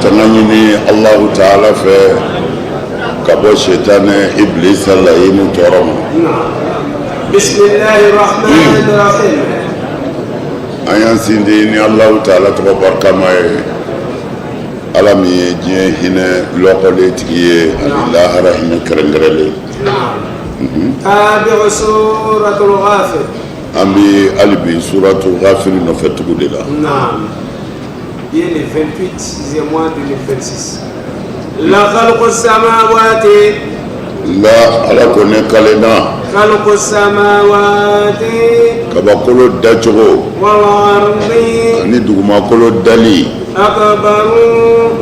tanga ɲini Alahu taala fɛ ka bɔ sitanɛ ibilisa layimu tɔɔrɔ ma. An y'an sindi ni Alahu taala tɔgɔ barikama ye, Ala min ye diɲɛ hinɛ lɔkɔlen tigi ye ani lahara hinɛ kɛrɛnkɛrɛnlen. An bɛ hali bi suratu Ghafiri nɔfɛ tugu de la. Bi ye le 28 sixième mois 2026. La khalqu samawati. La Ala ko ne kalenna. Khalqu samawati. Kabakolo dacogo. Wal ardi. Ani dugumakolo dali. Akbaru.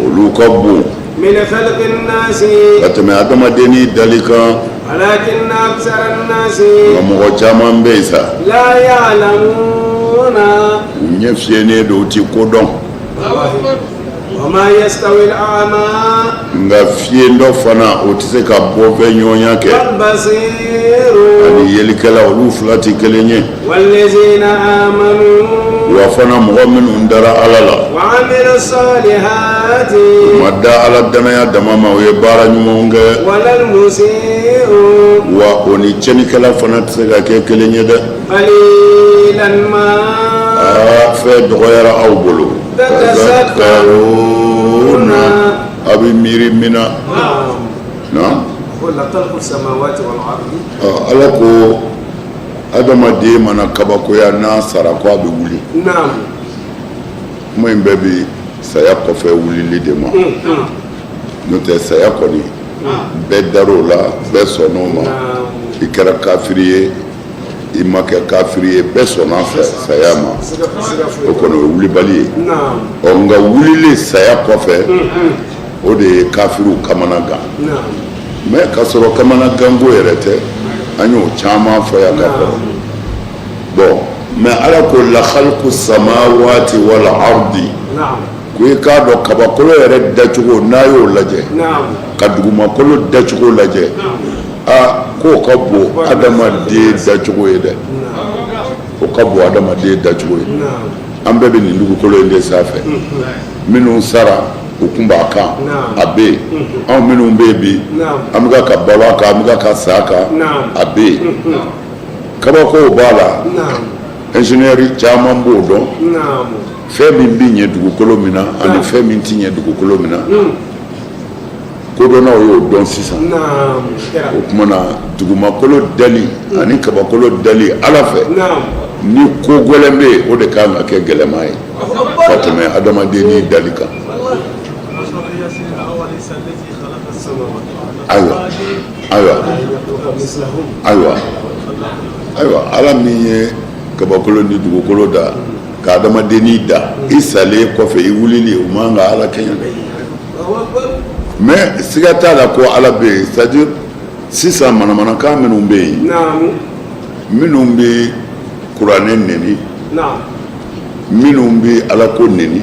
Olu ka bon. Min khalqi nasi. Ka tɛmɛ adamadenni dali kan. Walakinna aksara nasi. Nka mɔgɔ caman bɛ yen sa. La ya'lamuna. U ɲɛ fiyennen don, u ti ko dɔn. Wa ma yastawi al-a'ma. Nka fiyentɔ fana, o tɛ se ka bɔfɛ ɲɔgɔnya kɛ. Wal basiru. Ani yelikɛla, olu fila tɛ kelen ye. Walazina amanu. Wa fana mɔgɔ minnu dara Ala la. Wa amilu salihati. U ma da Ala danaya dama ma, u ye baara ɲumanw kɛ. Walal musiu. Wa o ni tiɲɛnikɛla fana tɛ se ka kɛ kelen ye dɛ. Qalilan ma. Aa, fɛn dɔgɔyara aw bolo. Tazakkaruna, a bɛ miiri min na. Naam. Ala ko adamaden mana kabakoya n'a sara ko a bɛ wuli. Kuma in bɛɛ bi saya kɔfɛ wulili de ma. N'o tɛ, saya kɔni, bɛɛ dar'o la, bɛɛ sɔnn'o ma. I kɛra kafiri ye, i ma kɛ kafiri ye, bɛɛ sɔnna saya ma. O kɔni, o ye wulibali ye. Ɔ, nka wulili saya kɔfɛ, o de ye kafiriw kamana gan. Mais k'a sɔrɔ kamana ganko yɛrɛ tɛ, an y'o caman fɔ yan ka kɔrɔ. Bon, mais Ala ko la khalqu samawati wal ardi, ko i k'a dɔn kabakolo yɛrɛ dacogo, n'a y'o lajɛ ka dugumakolo dacogo lajɛ, aa, k'o ka bon adamaden dacogo ye dɛ, o ka bon adamaden dacogo ye. An bɛɛ bɛ nin dugukolo in de sanfɛ. Minnu sara, u kun b'a kan, a bɛ yen. Anw minnu bɛ yen bi, an bɛ ka balo a kan, an bɛ ka sa a kan, a bɛ yen. Kabakow b'a la, ingénieur caman b'o dɔn. Fɛn min bɛ ɲɛ dugukolo min na ani fɛn min tɛ ɲɛ dugukolo min na, kodɔnnaw y'o dɔn sisan. O tuma na, dugumakolo dali ani kabakolo dali Ala fɛ, ni ko gɛlɛn bɛ yen, o de kan ka kɛ gɛlɛma ye ka tɛmɛ adamadenni dali kan. Ayiwa, ayiwa, ayiwa, ayiwa, Ala min ye kabakolo ni dugukolo da ka adamadenni da, i salen kɔfɛ, i wulili, o man ka Ala kɛɲɛ dɛ. Mais siga t'a la ko Ala bɛ yen. C'est à dire, sisan manamanakan minnu bɛ yen, minnu bɛ kuranɛ neni, minnu bɛ Ala ko neni,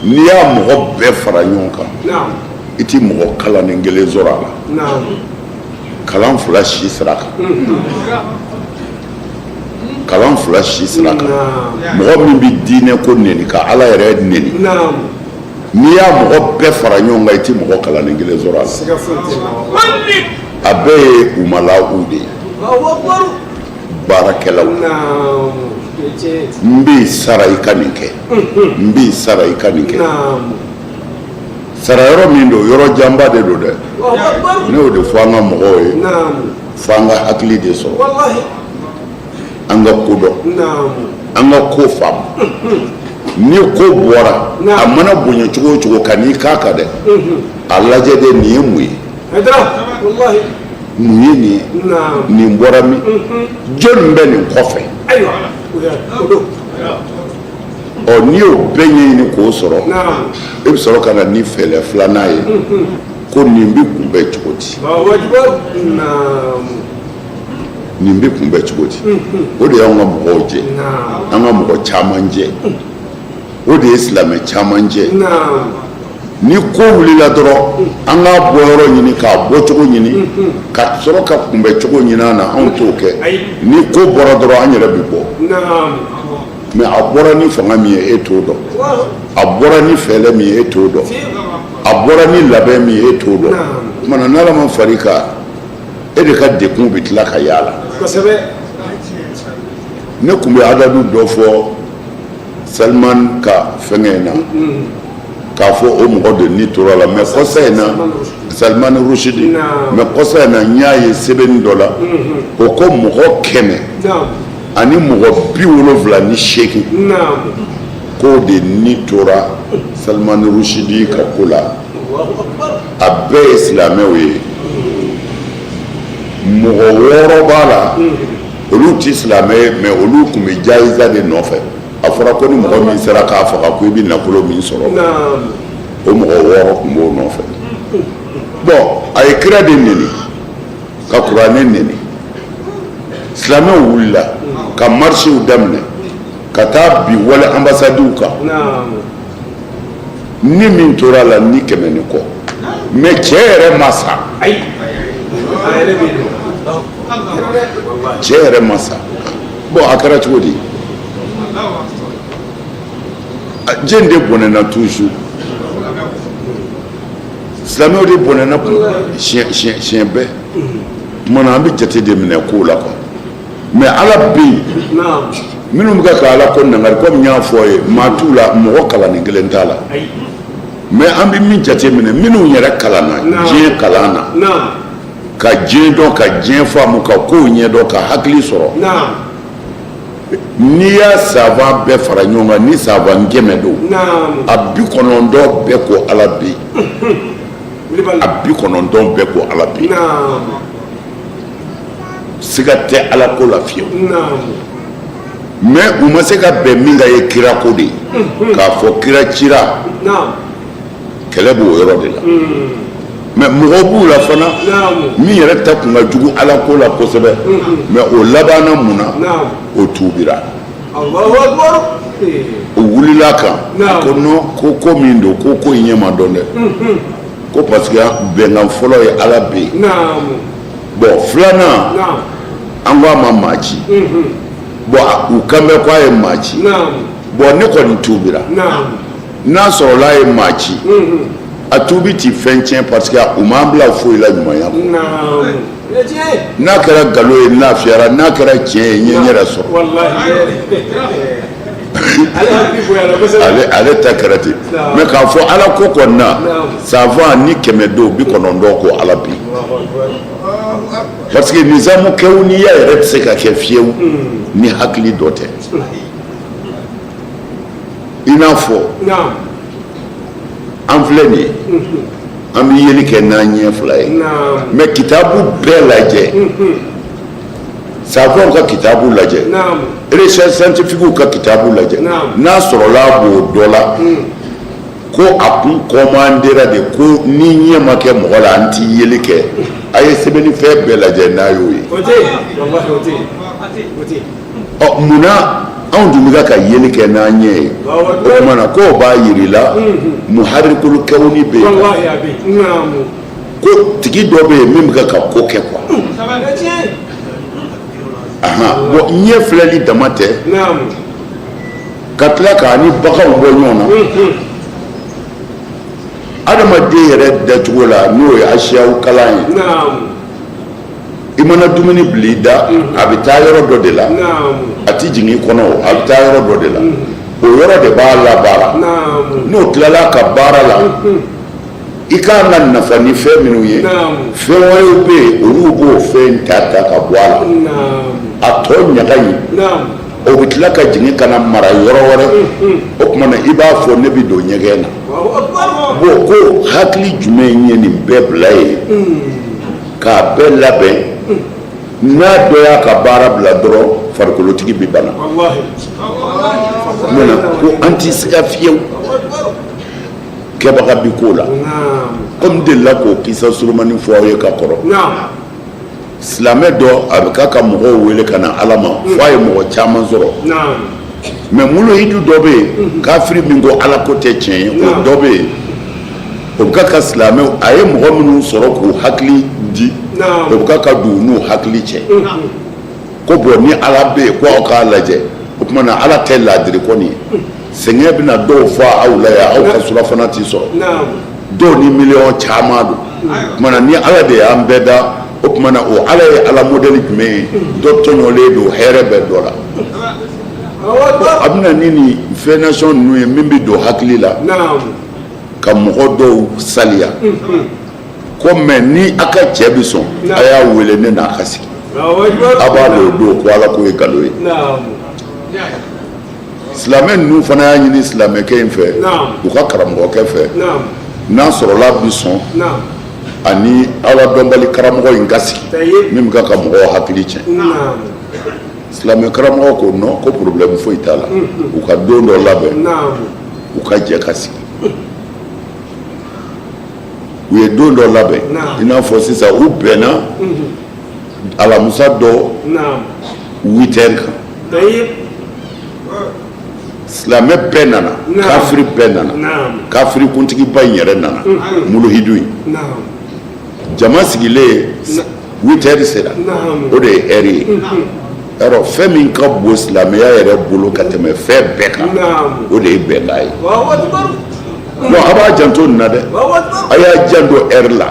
n'i y'a mɔgɔ bɛɛ fara ɲɔgɔn kan, i ti mɔgɔ kalannen kelen sɔrɔ a la, kalan fila si sira kan, kalan fila si sira kan. Mɔgɔ min bɛ diinɛ ko neni ka Ala yɛrɛ neni, n'i y'a mɔgɔ bɛɛ fara ɲɔgɔn kan, i ti mɔgɔ kalannen kelen sɔrɔ a la. A bɛɛ ye umalaw de ye, baarakɛlaw. N b'i sara i ka nin kɛ, n b'i sara i ka nin kɛ. Sara yɔrɔ min don, yɔrɔ janba de don dɛ. Ne y'o de fɔ an ka mɔgɔw ye, fo an ka hakili de sɔrɔ, an ka ko dɔn, an ka ko faamu. Ni ko bɔra, a mana bonya cogo o cogo, ka n'i k'a kan dɛ, a lajɛ de, nin ye mun ye? Mun ye nin ye? Nin bɔra min? Jɔnni bɛ nin kɔfɛ? Ɔ, n'i y'o bɛɛ ɲɛɲini k'o sɔrɔ, e bɛ sɔrɔ ka na ni fɛɛrɛ filanan ye ko nin bɛ kunbɛn cogo di? Nin bɛ kunbɛn cogo di? O de y'anw ka mɔgɔw jɛ, an ka mɔgɔ caman jɛ, o de ye silamɛ caman jɛ. Ni ko wulila dɔrɔn, an k'a bɔ yɔrɔ ɲini, k'a bɔcogo ɲini, ka sɔrɔ ka kunbɛn cogo ɲini a na, anw t'o kɛ. Ni ko bɔra dɔrɔn, an yɛrɛ bɛ bɔ. Mais a bɔra ni fanga min ye, e t'o dɔn. A bɔra ni fɛɛrɛ min ye, e t'o dɔn. A bɔra ni labɛn min ye, e t'o dɔn. Tuma na, n'Ala ma far'i kan, e de ka degun bɛ tila ka y'a la. Ne tun bɛ adadu dɔ fɔ Salman ka fɛngɛ in na, k'a fɔ o mɔgɔ de ni tora la. Mais kɔsa in na, Salman Rushdie, mais kɔsa in na, n y'a ye sɛbɛnni dɔ la, o ko mɔgɔ 178, k'o de ni tora Salman Rushdie ka ko la. A bɛɛ ye silamɛw ye. Mɔgɔ 6 b'a la, olu tɛ silamɛ ye, mais olu tun bɛ jayiza de nɔfɛ. A fɔra ko ni mɔgɔ min sera k'a faga, ko i bɛ nafolo min sɔrɔ. O mɔgɔ 6 tun b'o nɔfɛ. Bon, a ye kira de neni, ka kuranɛ neni. Silamɛw wulila ka marisiw daminɛ ka taa bin wali ambasadiw kan. Ni min tora a la, ni 100 ni kɔ. Mais cɛ yɛrɛ ma sa. Cɛ yɛrɛ ma sa. Bon, a kɛra cogo di? Jɛn de bɔnɛna toujours? Silamɛw de bɔnɛna siɲɛ bɛɛ. Tuma na, an bɛ jate de minɛ kow la quoi. Mais Ala bɛ yen. Minnu bɛ ka Ala ko nangari, komi n y'a fɔ ye, maa t'u la, mɔgɔ kalannen kelen t'a la. Mais an bɛ min jate minɛ, minnu yɛrɛ kalanna diɲɛ kalan na, ka diɲɛ dɔn, ka diɲɛ faamu, ka kow ɲɛdɔn, ka hakili sɔrɔ, n'i y'a savant bɛɛ fara ɲɔgɔn kan, ni savant 100 don, a 90 bɛɛ ko Ala bɛ yen. A 90 bɛɛ ko Ala bɛ yen. Siga tɛ Ala ko la fiyewu. Mais u ma se ka bɛn min kan ye kira ko de ye, k'a fɔ kira cira. Kɛlɛ b'o yɔrɔ de la. Mais mɔgɔw b'u la fana min yɛrɛ ta kun ka jugu Ala ko la kosɛbɛ. Mais o labanna mun na? O tuubira, o wulila kan ko non, ko ko min don, ko ko in ɲɛ ma dɔn dɛ, ko parce que bɛnkan fɔlɔ ye Ala bɛ yen. Bon, filanan, an ko a ma maa ci. Bon, u kan bɛ ko a ye maa ci. Bon, ne kɔni tuubira. N'a sɔrɔla a ye maa ci, a tuubi ti fɛn tiɲɛ, parce que u m'an bila foyi la ɲumanya kɔ. N'a kɛra nkalon ye, n lafiyara. N'a kɛra tiɲɛ ye, n ye n yɛrɛ sɔrɔ. Ale ta kɛra ten. Mais k'a fɔ Ala ko kɔni na, savant ni 100 don, 90 ko Ala bi, parce que nizamu kɛwuniya yɛrɛ tɛ se ka kɛ fiyewu ni hakili dɔ tɛ. I n'a fɔ an filɛ nin ye, an bɛ yeli kɛ n'an ɲɛ fila ye. Mais kitabu bɛɛ lajɛ, savants ka kitabu lajɛ, recherche scientifique ka kitabu lajɛ, n'a sɔrɔla b'o dɔ la ko a kun commandera de ko ni ɲɛ ma kɛ mɔgɔ la, an ti yeli kɛ. A ye sɛbɛnnifɛn bɛɛ lajɛ, n'a y'o ye. Ɔ, munna anw dun bɛ ka yeli kɛ n'an ɲɛ ye? O tuma na, k'o b'a yir'i la muharikulu kɛwuni bɛ yen, ko tigi dɔ bɛ yen min bɛ ka ko kɛ quoi. Bon, ɲɛ filɛli dama tɛ, ka tila k'a ni baganw bɔ ɲɔgɔn na. Adamaden yɛrɛ dacogo la, n'o ye asiyaw kalan ye, i mana dumuni bila i da, a bɛ taa yɔrɔ dɔ de la. A ti jigin i kɔnɔ, a bɛ taa yɔrɔ dɔ de la. O yɔrɔ de b'a labaara. N'o tilala ka baara la, i kan ka nafa ni fɛn minnu ye, fɛn wɛrɛw bɛ yen, olu b'o fɛn ta ta ka bɔ a la. A tɔ ɲaga in, o bɛ tila ka jigin ka na mara yɔrɔ wɛrɛ. O tuma na, i b'a fɔ ne bɛ don ɲɛgɛn na. Bon, ko hakili jumɛn ye nin bɛɛ bila yen k'a bɛɛ labɛn? N'a dɔ y'a ka baara bila dɔrɔn, farikolotigi bɛ bana. Mun na ko an tɛ siga fiyewu kɛbaga bi ko la? Komi n delila k'o kisa surumani fɔ aw ye ka kɔrɔ. Silamɛ dɔ, a bɛ k'a ka mɔgɔw wele ka na Ala ma, fo a ye mɔgɔ caman sɔrɔ. Mais muluhidu dɔ bɛ yen, kafiri min ko Ala ko tɛ tiɲɛ ye, o dɔ bɛ yen, o bɛ ka silamɛw, a ye mɔgɔ minnu sɔrɔ k'u hakili di, o bɛ ka don u n'u hakili cɛ ko bon, ni Ala bɛ yen, ko aw k'a lajɛ. O tuma na Ala tɛ laadiri kɔni ye. Sɛgɛn bɛna dɔw fa aw la yan, aw ka surafana tɛ sɔrɔ. Dɔw ni miliyɔn caman don. O tuma na ni Ala de y'an bɛɛ da, o tuma na o Ala ye Ala modèle jumɛn ye? Dɔ tɔɲɔlen don, hɛrɛ bɛ dɔ la. A bɛna ni nin fɛn nasɔn ninnu ye min bɛ don hakili la ka mɔgɔ dɔw saliya ko mais ni a ka cɛ bɛ sɔn, a y'a wele, ne n'a ka sigi. A b'a dɔn o don ko Ala ko ye nkalon ye. Silamɛ ninnu fana y'a ɲini silamɛkɛ in fɛ, u ka karamɔgɔkɛ fɛ, n'a sɔrɔla bi sɔn ani Ala dɔnbali karamɔgɔ in ka sigi min bɛ ka mɔgɔw hakili tiɲɛ. Silamɛ karamɔgɔ ko non, ko problème foyi t'a la, u ka don dɔ labɛn, u ka jɛ ka sigi. U ye don dɔ labɛn, i n'a fɔ sisan u bɛnna alamisa dɔ 8 heures kan. Silamɛ bɛɛ nana, kafiri bɛɛ nana, kafiri kuntigiba in yɛrɛ nana, muluhidu in. Jama sigilen, 8 heures sera, o de ye heure ye. Yarɔ, fɛn min ka bon silamɛya yɛrɛ bolo ka tɛmɛ fɛn bɛɛ kan, o de ye bɛnkan ye. Non, a b'a janto nin na dɛ, a y'a janto heure la.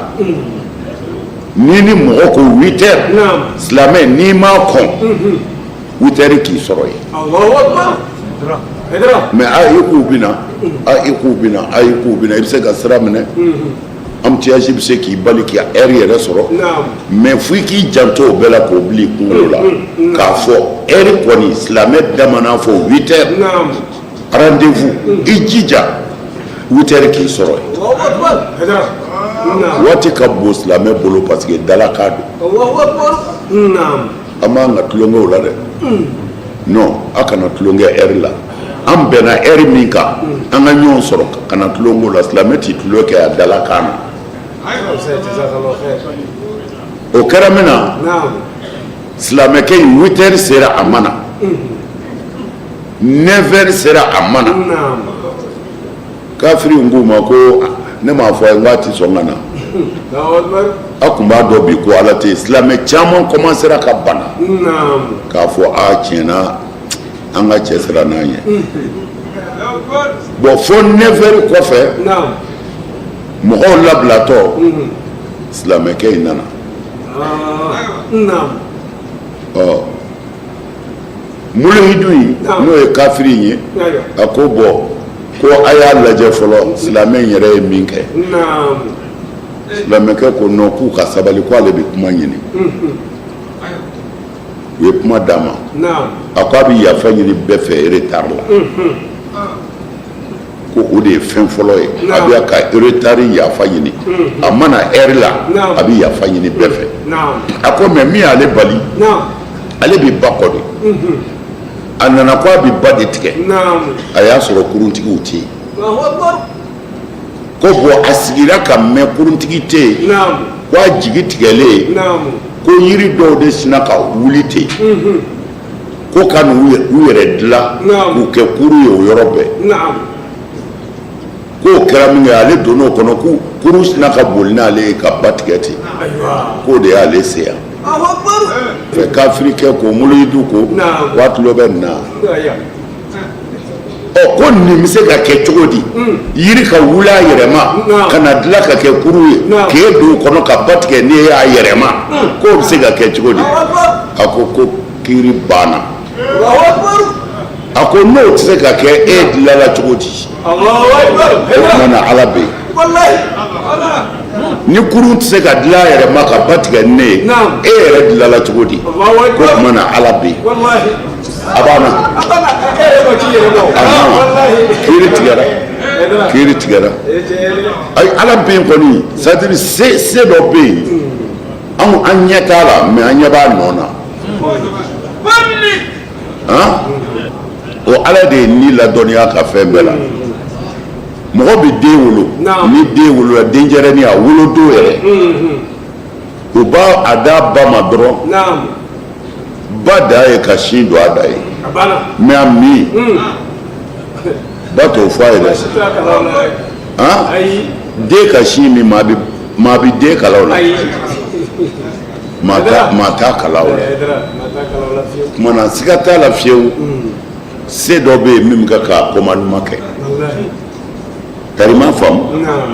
Ni ni mɔgɔ ko 8 heures, silamɛ, n'i m'a kɔn, 8 heures k'i sɔrɔ yen. Mais a i k'u bɛ na, a i k'u bɛ na, a i k'u bɛ na, i bɛ se ka sira minɛ, embouteillage bɛ se k'i bali k'i heure yɛrɛ sɔrɔ. Mais fo i k'i janto o bɛɛ la k'o bila i kunkolo la k'a fɔ heure kɔni, silamɛ da mana fɔ 8 heures, rendez-vous, i jija 8 heures k'i sɔrɔ yen. Waati ka bon silamɛ bolo parce que dalakan don. An b'an ka tulonkɛ o la dɛ. Non, a kana tulonkɛ heure la. An bɛnna heure min kan, an ka ɲɔgɔn sɔrɔ, kana tulonkɛ o la. Silamɛ t'i tulon kɛ a dalakan na. O kɛra min na, silamɛkɛ in, 8 heures sera, a ma na. 9 heures sera, a ma na. Kafiri in k'u ma ko ne m'a fɔ a ye n k'a tɛ sɔn ka na? A tun b'a dɔn bi ko Ala tɛ yen. Silamɛ caman commencera ka bana k'a fɔ a tiɲɛna, an ka cɛ sera n'an ye. Bon, fo 9 heures kɔfɛ, mɔgɔw labilatɔ, silamɛkɛ in nana. Ɔ, muluhidu in, n'o ye kafiri in ye, a ko bon, ko a y'a lajɛ fɔlɔ, silamɛ in yɛrɛ ye min kɛ. Silamɛkɛ ko non, k'u ka sabali, ko ale bɛ kuma ɲini. U ye kuma d'a ma. A ko a bɛ yafa ɲini bɛɛ fɛ retard la, ko o de ye fɛn fɔlɔ ye. A bɛ ka retard yafa ɲini, a ma na heure la, a bɛ yafa ɲini bɛɛ fɛ. A ko mais min y'ale bali, ale bɛ ba kɔ de. A nana ko a bɛ ba de tigɛ, a y'a sɔrɔ kuruntigiw tɛ yen. Ko bon, a sigira ka mɛn, kuruntigi tɛ yen. Ko a jigi tigɛlen, ko yiri dɔw de sinna ka wuli ten, ko ka n'u yɛrɛ dilan k'u kɛ kuru ye o yɔrɔ bɛɛ. K'o kɛra min kɛ, ale donn'o kɔnɔ, ko kuru sinna ka boli n'ale ye ka ba tigɛ ten, k'o de y'ale se yan fɛ. Kafirikɛ ko, muluhidu ko k'a tulo bɛ nin na. Ɔ, ko nin bɛ se ka kɛ cogo di, yiri ka wuli a yɛrɛ ma ka na dilan ka kɛ kuru ye, k'e don o kɔnɔ ka ba tigɛ n'e y'a yɛrɛ ma, k'o bɛ se ka kɛ cogo di? A ko ko kiiri banna. A ko n'o tɛ se ka kɛ, e dilanla cogo di? O tuma na Ala bɛ yen. Ni kurun tɛ se ka dilan a yɛrɛ ma ka ba tigɛ ni ne ye, e yɛrɛ dilanla cogo di? Ko tuma na Ala bɛ yen. A banna, kiiri tigɛra, kiiri tigɛra. Ayi, Ala bɛ yen kɔni, c'est à dire se dɔ bɛ yen, anw an ɲɛ t'a la, mais an ɲɛ b'a nɔ na. Han, o Ala de ye ni ladɔnniya ka fɛn bɛɛ la. Mɔgɔ bɛ den wolo, ni den wolola, denyɛrɛnin a wolodon yɛrɛ, u b'a a d'a ba ma dɔrɔn, ba da ye ka sin don a da ye, mais a min, ba t'o fɔ a ye dɛ. Han, den ka sin min, maa bɛ maa bɛ den kalan o la? Maa t'a kalan o la. Tuma na siga t'a la fiyewu. Se dɔ bɛ yen min bɛ ka commandement kɛ. Tari m'a faamu.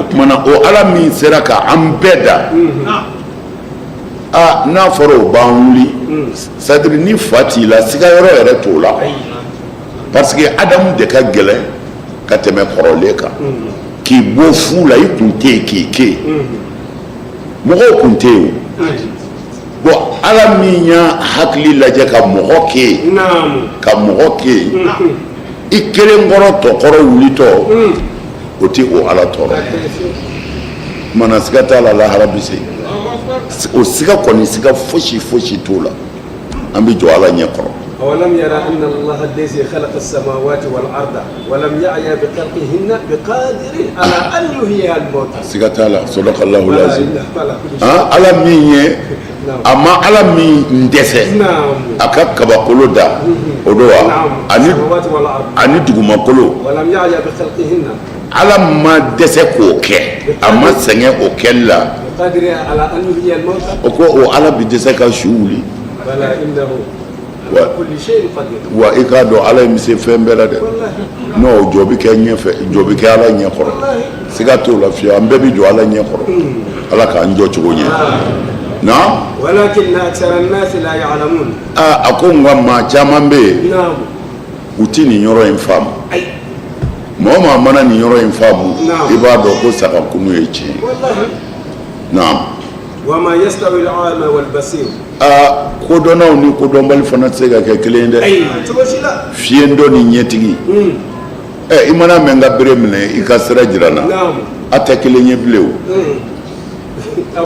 O tuma na, o Ala min sera ka an bɛɛ da, aa, n'a fɔra o b'an wuli, c'est à dire ni fa t'i la, siga yɔrɔ yɛrɛ t'o la, parce que Adamu de ka gɛlɛn ka tɛmɛ kɔrɔlen kan. K'i bɔ fu la, i kun tɛ yen, k'i kɛ yen, mɔgɔw kun tɛ yen. O bon, Ala min y'a hakili lajɛ ka mɔgɔ kɛ yen, ka mɔgɔ kɛ yen, i kelen kɔrɔ tɔ kɔrɔ wulitɔ, o tɛ o Ala tɔɔrɔ. Mana siga t'a la, lahara bɛ se. O siga kɔni, siga fosi fosi t'o la, an bɛ jɔ Ala ɲɛ kɔrɔ. أولم ير أن الله الذي خلق السماوات والأرض ولم يعي بخلقهن بقادر على أن يحيي الموتى. Siga t'a la, صدق الله العظيم. Ala min ye a ma, Ala min dɛsɛ a ka kabakolo da, o don wa, ani dugumakolo, Ala ma dɛsɛ k'o kɛ, a ma sɛgɛn o kɛli la. O ko o Ala bi dɛsɛ ka su wuli? Wa i k'a dɔn, Ala in bɛ se fɛn bɛɛ la dɛ. N'o jɔ bɛ kɛ ɲɛfɛ, jɔ bɛ kɛ Ala ɲɛ kɔrɔ, siga t'o la fiyewu. An bɛɛ bɛ jɔ Ala ɲɛ kɔrɔ. Ala k'an jɔ cogo ɲɛ na. Aa, a ko nka maa caman bɛ yen, u ti nin yɔrɔ in faamu. Mɔgɔ maa mana nin yɔrɔ in faamu, i b'a dɔn ko sa ka kunun ye tiɲɛ ye. Naam. Aa, kodɔnnaw ni kodɔnbali fana tɛ se ka kɛ kelen ye dɛ. Fiyentɔ ni ɲɛtigi, ɛ, i mana mɛn n ka bere minɛ, i ka sira jira n na, a tɛ kelen ye bilen. O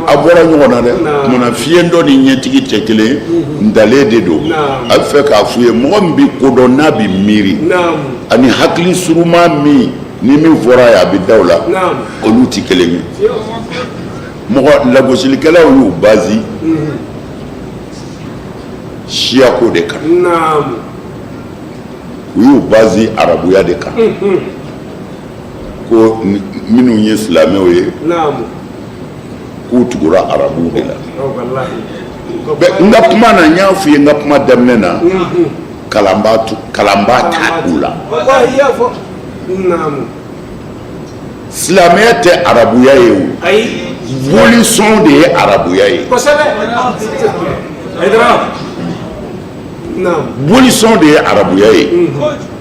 a bɔra ɲɔgɔn na dɛ. Munna fiyentɔ ni ɲɛtigi tɛ kelen ye? Ntalen de don. A bɛ fɛ k'a f'u ye, mɔgɔ min bɛ kodɔn, n'a bɛ miiri, ani hakili suruma min ni min fɔra ye, a bɛ da o la, olu tɛ kelen ye. Mɔgɔ lagosilikɛlaw y'u baser siyako de kan, u y'u baser arabuya de kan, ko minnu ye silamɛw ye, k'u tugura arabuw de la. N ka kuma na, n y'a f'i ye n ka kuma daminɛ na, kalanbaa ta u la. Silamɛya tɛ arabuya ye, o bolisɔn de ye arabuya ye. Bolisɔn de ye arabuya ye.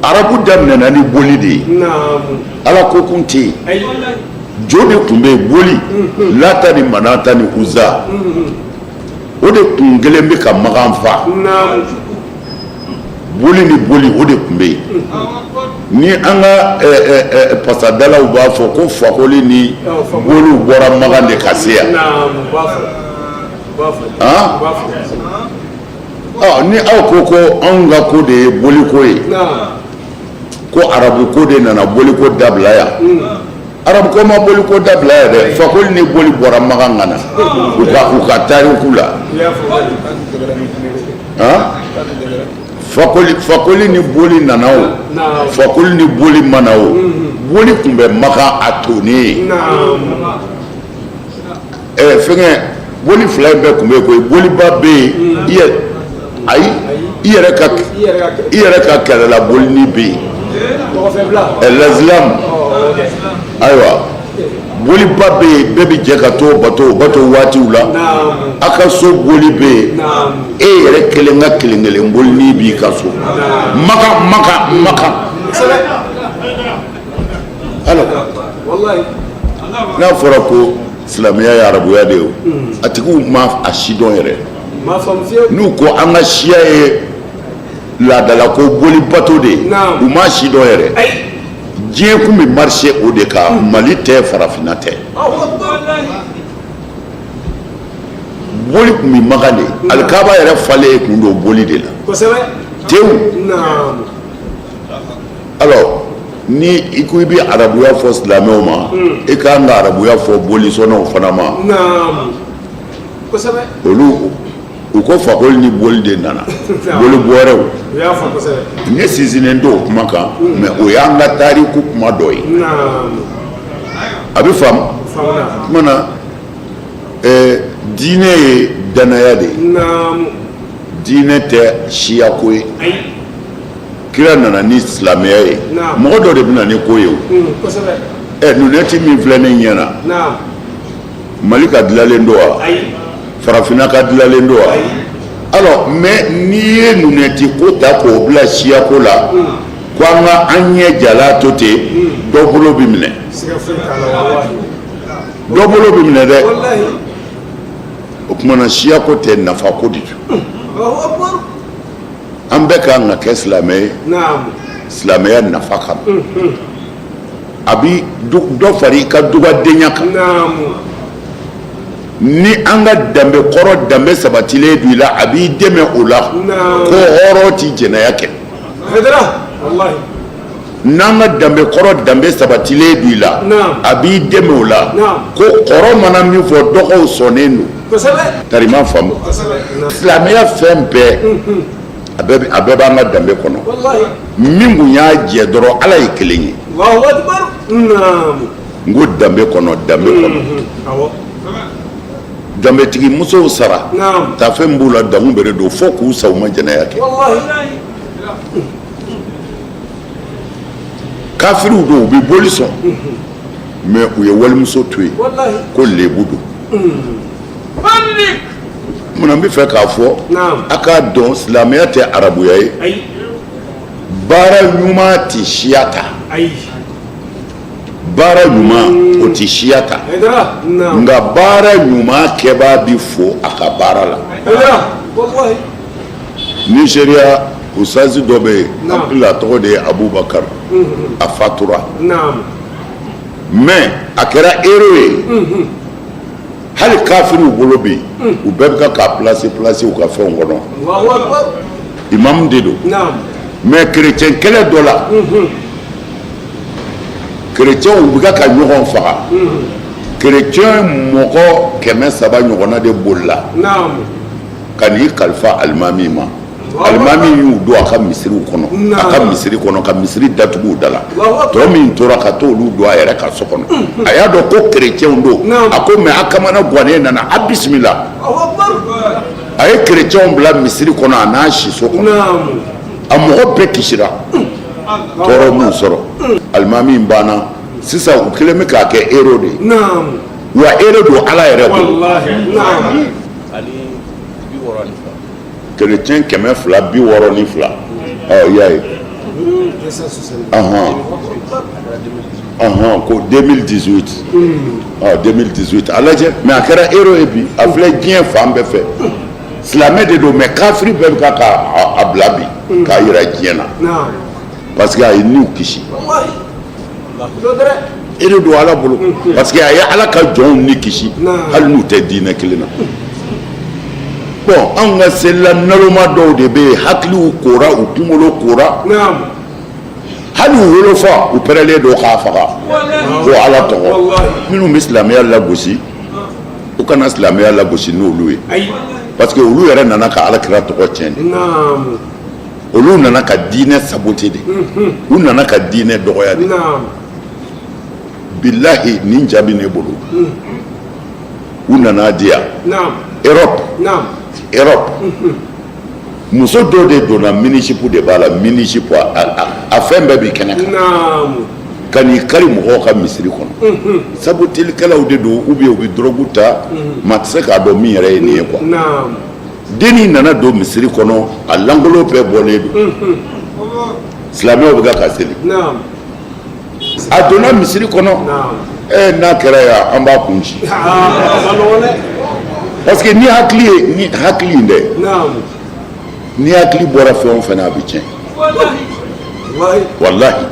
Arabu daminɛna ni boli de ye. Ala ko kun tɛ yen, jo de tun bɛ yen, boli, Lata ni Manata ni Uza, o de kun kelen bɛ ka Makan fa. Boli ni boli, o de tun bɛ yen. Ni an ka pasadalaw b'a fɔ ko Fakoli ni boliw bɔra Makan de ka se yan. Ni aw ko ko anw ka ko de ye boliko ye, ko arabu ko de nana boliko dabila yan, arabu ko ma boliko dabila yan dɛ. Fakoli ni boli bɔra Makan ka na u ka tariku la. Fakoli ni boli nana o, Fakoli ni boli ma na o, boli tun bɛ Makan a tonnen ye. Fɛngɛ, boli fila in bɛɛ tun bɛ yen koyi. Boliba bɛ yen, i yɛrɛ, ayi, i yɛrɛ ka kɛlɛla bolini bɛ yen, lazilamu. Ayiwa, boliba bɛ yen, bɛɛ bɛ jɛ ka t'o bato, o bato waatiw la. A ka so boli bɛ yen, e yɛrɛ kelen ka kelen kelen bolini b'i ka so. Makan, Makan, Makan. Alors, n'a fɔra ko silamɛya ye arabuya de ye, o a tigiw ma a si dɔn yɛrɛ. N'u ko an ka siya ye laadala ko boli bato de ye, u ma si dɔn yɛrɛ. Diɲɛ kun bɛ marcher o de kan. Mali tɛ, farafinna tɛ, boli tun bɛ Makan de. Alikaba yɛrɛ falen kun don boli de la tewu. Alors, ni i ko i bɛ arabuya fɔ silamɛw ma, i ka kan ka arabuya fɔ bolisɔnnaw fana ma. Olu u ko Fakoli ni boli de nana, boli bɔrɛw. Ne sinsinnen t'o kuma kan, mais o y'an ka tariku kuma dɔ ye. A bɛ faamu. Kuma na, diinɛ ye danaya de ye. Diinɛ tɛ siyako ye. Kira nana ni silamɛya ye. Mɔgɔ dɔ de bɛ na ni ko ye o. Ɛ, lunette min filɛ ne ɲɛ na, Mali ka dilanlen don wa? Farafinna ka dilanlen don wa? Alors, mais n'i ye lunette ko ta k'o bila siya ko la, ko an ka an ɲɛ jala to ten, dɔ bolo bɛ minɛ, dɔ bolo bɛ minɛ dɛ. O tuma na, siya ko tɛ, nafa ko de don. An bɛɛ ka kan ka kɛ silamɛ ye silamɛya nafa kama. A bi dɔ fara i ka dugadenya kan. Ni an ka danbe kɔrɔ, danbe sabatilen don i la, a b'i dɛmɛ o la ko hɔrɔn ti jɛnɛya kɛ. N'an ka danbe kɔrɔ, danbe sabatilen don i la, a b'i dɛmɛ o la ko kɔrɔ mana min fɔ, dɔgɔw sɔnnen don. Tari m'a faamu, silamɛya fɛn bɛɛ, a bɛɛ b'an ka danbe kɔnɔ. Min kun y'a jɛ dɔrɔn, Ala ye kelen ye. N ko danbe kɔnɔ, danbe kɔnɔ, danbetigi musow sara tafe b'u la, damu bere don fo k'u sa, u ma jɛnɛya kɛ. Kafiriw don, u bɛ boli sɔn, mais u ye walimuso to yen ko lebu don. Munna n bɛ fɛ k'a fɔ a k'a dɔn, silamɛya tɛ arabuya ye. Baara ɲuman tɛ siya ta, baara ɲuman o tɛ siya ta, nka baara ɲuman kɛbaa bɛ fo a ka baara la. Nizeriya, usazi dɔ bɛ yen, hakili a tɔgɔ de ye Abubakar, a fatura, mais a kɛra héros ye hali kafiriw bolo bɛ yen. U bɛɛ bɛ ka k'a placer placer u ka fɛnw kɔnɔ. Imam de don, mais chrétien kɛlɛ dɔ la, chrétienw bɛ ka ɲɔgɔn faga. Chrétien mɔgɔ 300 ɲɔgɔnna de bolila ka n'i kalifa alimami ma. Alimami y'u don a ka misiriw kɔnɔ, a ka misiri kɔnɔ, ka misiri datugu u da la. Tɔ min tora, ka t'olu don a yɛrɛ ka so kɔnɔ. A y'a dɔn ko kerecɛnw don, a ko mais a kamana gannen nana, a bisimila. A ye kerecɛnw bila misiri kɔnɔ, a n'a siso kɔnɔ, a mɔgɔ bɛɛ kisira tɔɔrɔ m'u sɔrɔ. Alimami banna sisan, u kɛlen bɛ k'a kɛ héros de ye. Wa héros don Ala yɛrɛ bolo. Kerecɛn 262, ɔ i y'a ye, ɔhɔn ɔhɔn, ko 2018, ɔ 2018, a lajɛ. Mais a kɛra héros ye bi, a filɛ diɲɛ fan bɛɛ fɛ. Silamɛ de don, mais kafiri bɛɛ bɛ ka a bila bi k'a yira diɲɛ na, parce que a ye niw kisi. E de don Ala bolo, parce que a ye Ala ka jɔnw ni kisi, hali n'u tɛ diinɛ kelen na. Bon, anw ka selila naloma dɔw de bɛ yen, hakiliw kora, u kunkolo kora, hali u wolofa, u pɛrɛlen don k'a faga ko Ala tɔgɔ. Minnu bɛ silamɛya lagosi, u kana silamɛya lagosi n'olu ye, parce que olu yɛrɛ nana ka Ala kira tɔgɔ tiɲɛ de. Olu nana ka diinɛ saboter de, u nana ka diinɛ dɔgɔya de. Bilahi, nin jaabi ne bolo, u nana di yan Europe. Europe, muso dɔ de donna, mini-jupe de b'a la, mini-jupe, a fɛn bɛɛ bi kɛnɛ kan, ka n'i kari mɔgɔw ka misiri kɔnɔ. Sabotelikɛlaw de don, ou bien u bɛ drogue ta, maa tɛ se k'a dɔn min yɛrɛ ye nin ye quoi. Dennin nana don misiri kɔnɔ, a langolo bɛɛ bɔlen don, silamɛw bɛ ka seli, a donna misiri kɔnɔ. Ɛ, n'a kɛra yan, an b'a kun ci, parce que ni hakili ye, ni hakili in dɛ, ni hakili bɔra fɛn o fɛn na, a bɛ tiɲɛ, walahi.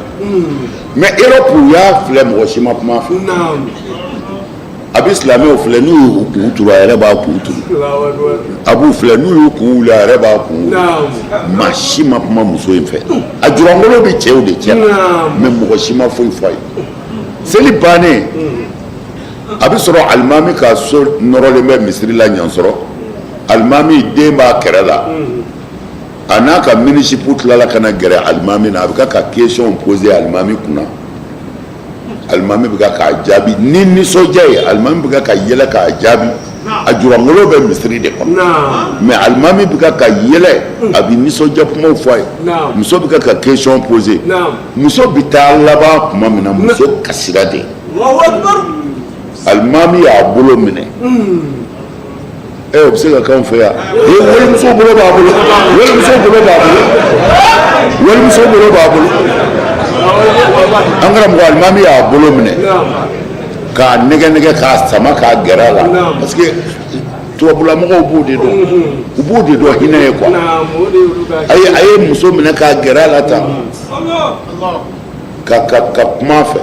Mais Europe, u y'a filɛ, mɔgɔ si ma kuma fɛ. A bɛ silamɛw filɛ, n'u y'u kun turu, a yɛrɛ b'a kun turu. A b'u filɛ, n'u y'u kun wuli, a yɛrɛ b'a kun wuli. Maa si ma kuma muso in fɛ. A jurangolo bɛ cɛw de cɛ la, mais mɔgɔ si ma foyi fɔ a ye. Seli bannen, a bɛ sɔrɔ alimami ka so nɔrɔlen bɛ misiri la ɲan sɔrɔ. Alimami den b'a kɛrɛ la, a n'a ka mini-jupe tilala ka na gɛrɛ alimami na. A bɛ ka ka question poser alimami kunna, alimami bɛ ka k'a jaabi ni nisɔndiya ye, alimami bɛ ka ka yɛlɛ k'a jaabi. A jurangolo bɛ misiri de kɔnɔ, mais alimami bɛ ka yɛlɛ, a bɛ nisɔndiya kumaw fɔ a ye. Muso bɛ ka question poser. Muso bɛ taa laban tuma min na, muso kasira de. Alimami y'a bolo minɛ. O bɛ se ka k'anw fɛ yan? Ee, walimuso bolo b'a bolo, walimuso bolo b'a bolo, walimuso bolo b'a bolo. An karamɔgɔ, alimami y'a bolo minɛ k'a nɛgɛ nɛgɛ, k'a sama, k'a gɛrɛ a la, parce que tubabulamɔgɔw b'o de dɔn, u b'o de dɔn hinɛ ye quoi. A ye muso minɛ k'a gɛrɛ a la tan, ka kuma a fɛ.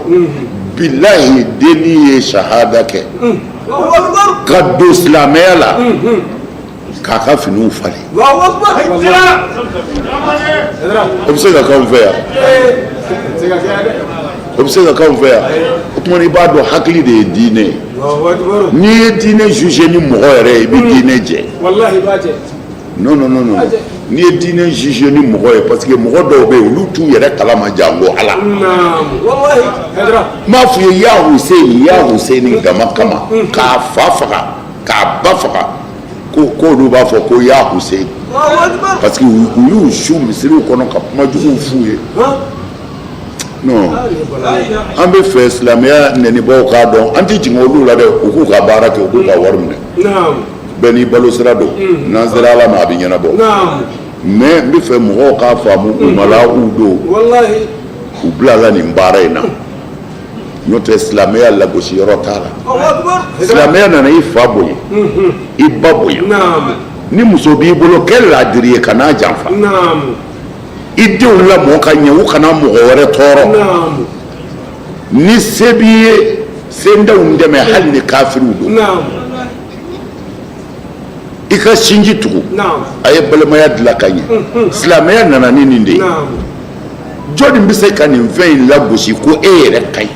Bilahi, denni ye shahada kɛ ka don silamɛya la, k'a ka finiw falen. O bɛ se ka k'anw fɛ yan? O bɛ se ka k'anw fɛ yan? O tuma i b'a dɔn, hakili de ye diinɛ ye. N'i ye diinɛ juger ni mɔgɔ yɛrɛ ye, i bɛ diinɛ jɛ. Non, non, non, non, n'i ye diinɛ juger ni mɔgɔ ye, parce que mɔgɔ dɔw bɛ yen, olu t'u yɛrɛ kalama jango Ala. N b'a f'i ye, ya Hussein, ya Hussein dama kama, k'a fa faga, k'a ba faga, ko k'olu b'a fɔ ko ya Hussein, parce que u y'u su misiriw kɔnɔ ka kuma juguw f'u ye. Non, an bɛ fɛ silamɛya nɛnibaw k'a dɔn, an tɛ jigin olu la dɛ. U k'u ka baara kɛ, u k'u ka wari minɛ. Bɛɛ n'i balo sira don. N'an sera Ala ma, a bɛ ɲɛnabɔ. Mais n bɛ fɛ mɔgɔw k'a faamu, u malaw don, u bilala nin baara in na. N'o tɛ, silamɛya lagosi yɔrɔ t'a la. Silamɛya nana i fa bonya, i ba bonya. Ni muso b'i bolo, kɛ laadiri ye, kan'a janfa. I denw lamɔ ka ɲɛ, u kana mɔgɔ wɛrɛ tɔɔrɔ. Ni se b'i ye, sentanw dɛmɛ, hali ni kafiriw don. I ka sinji tugu, a ye balimaya dilan ka ɲɛ. Silamɛya nana ni nin de ye. Jɔnni bɛ se ka nin fɛn in lagosi ko e yɛrɛ ka ɲi?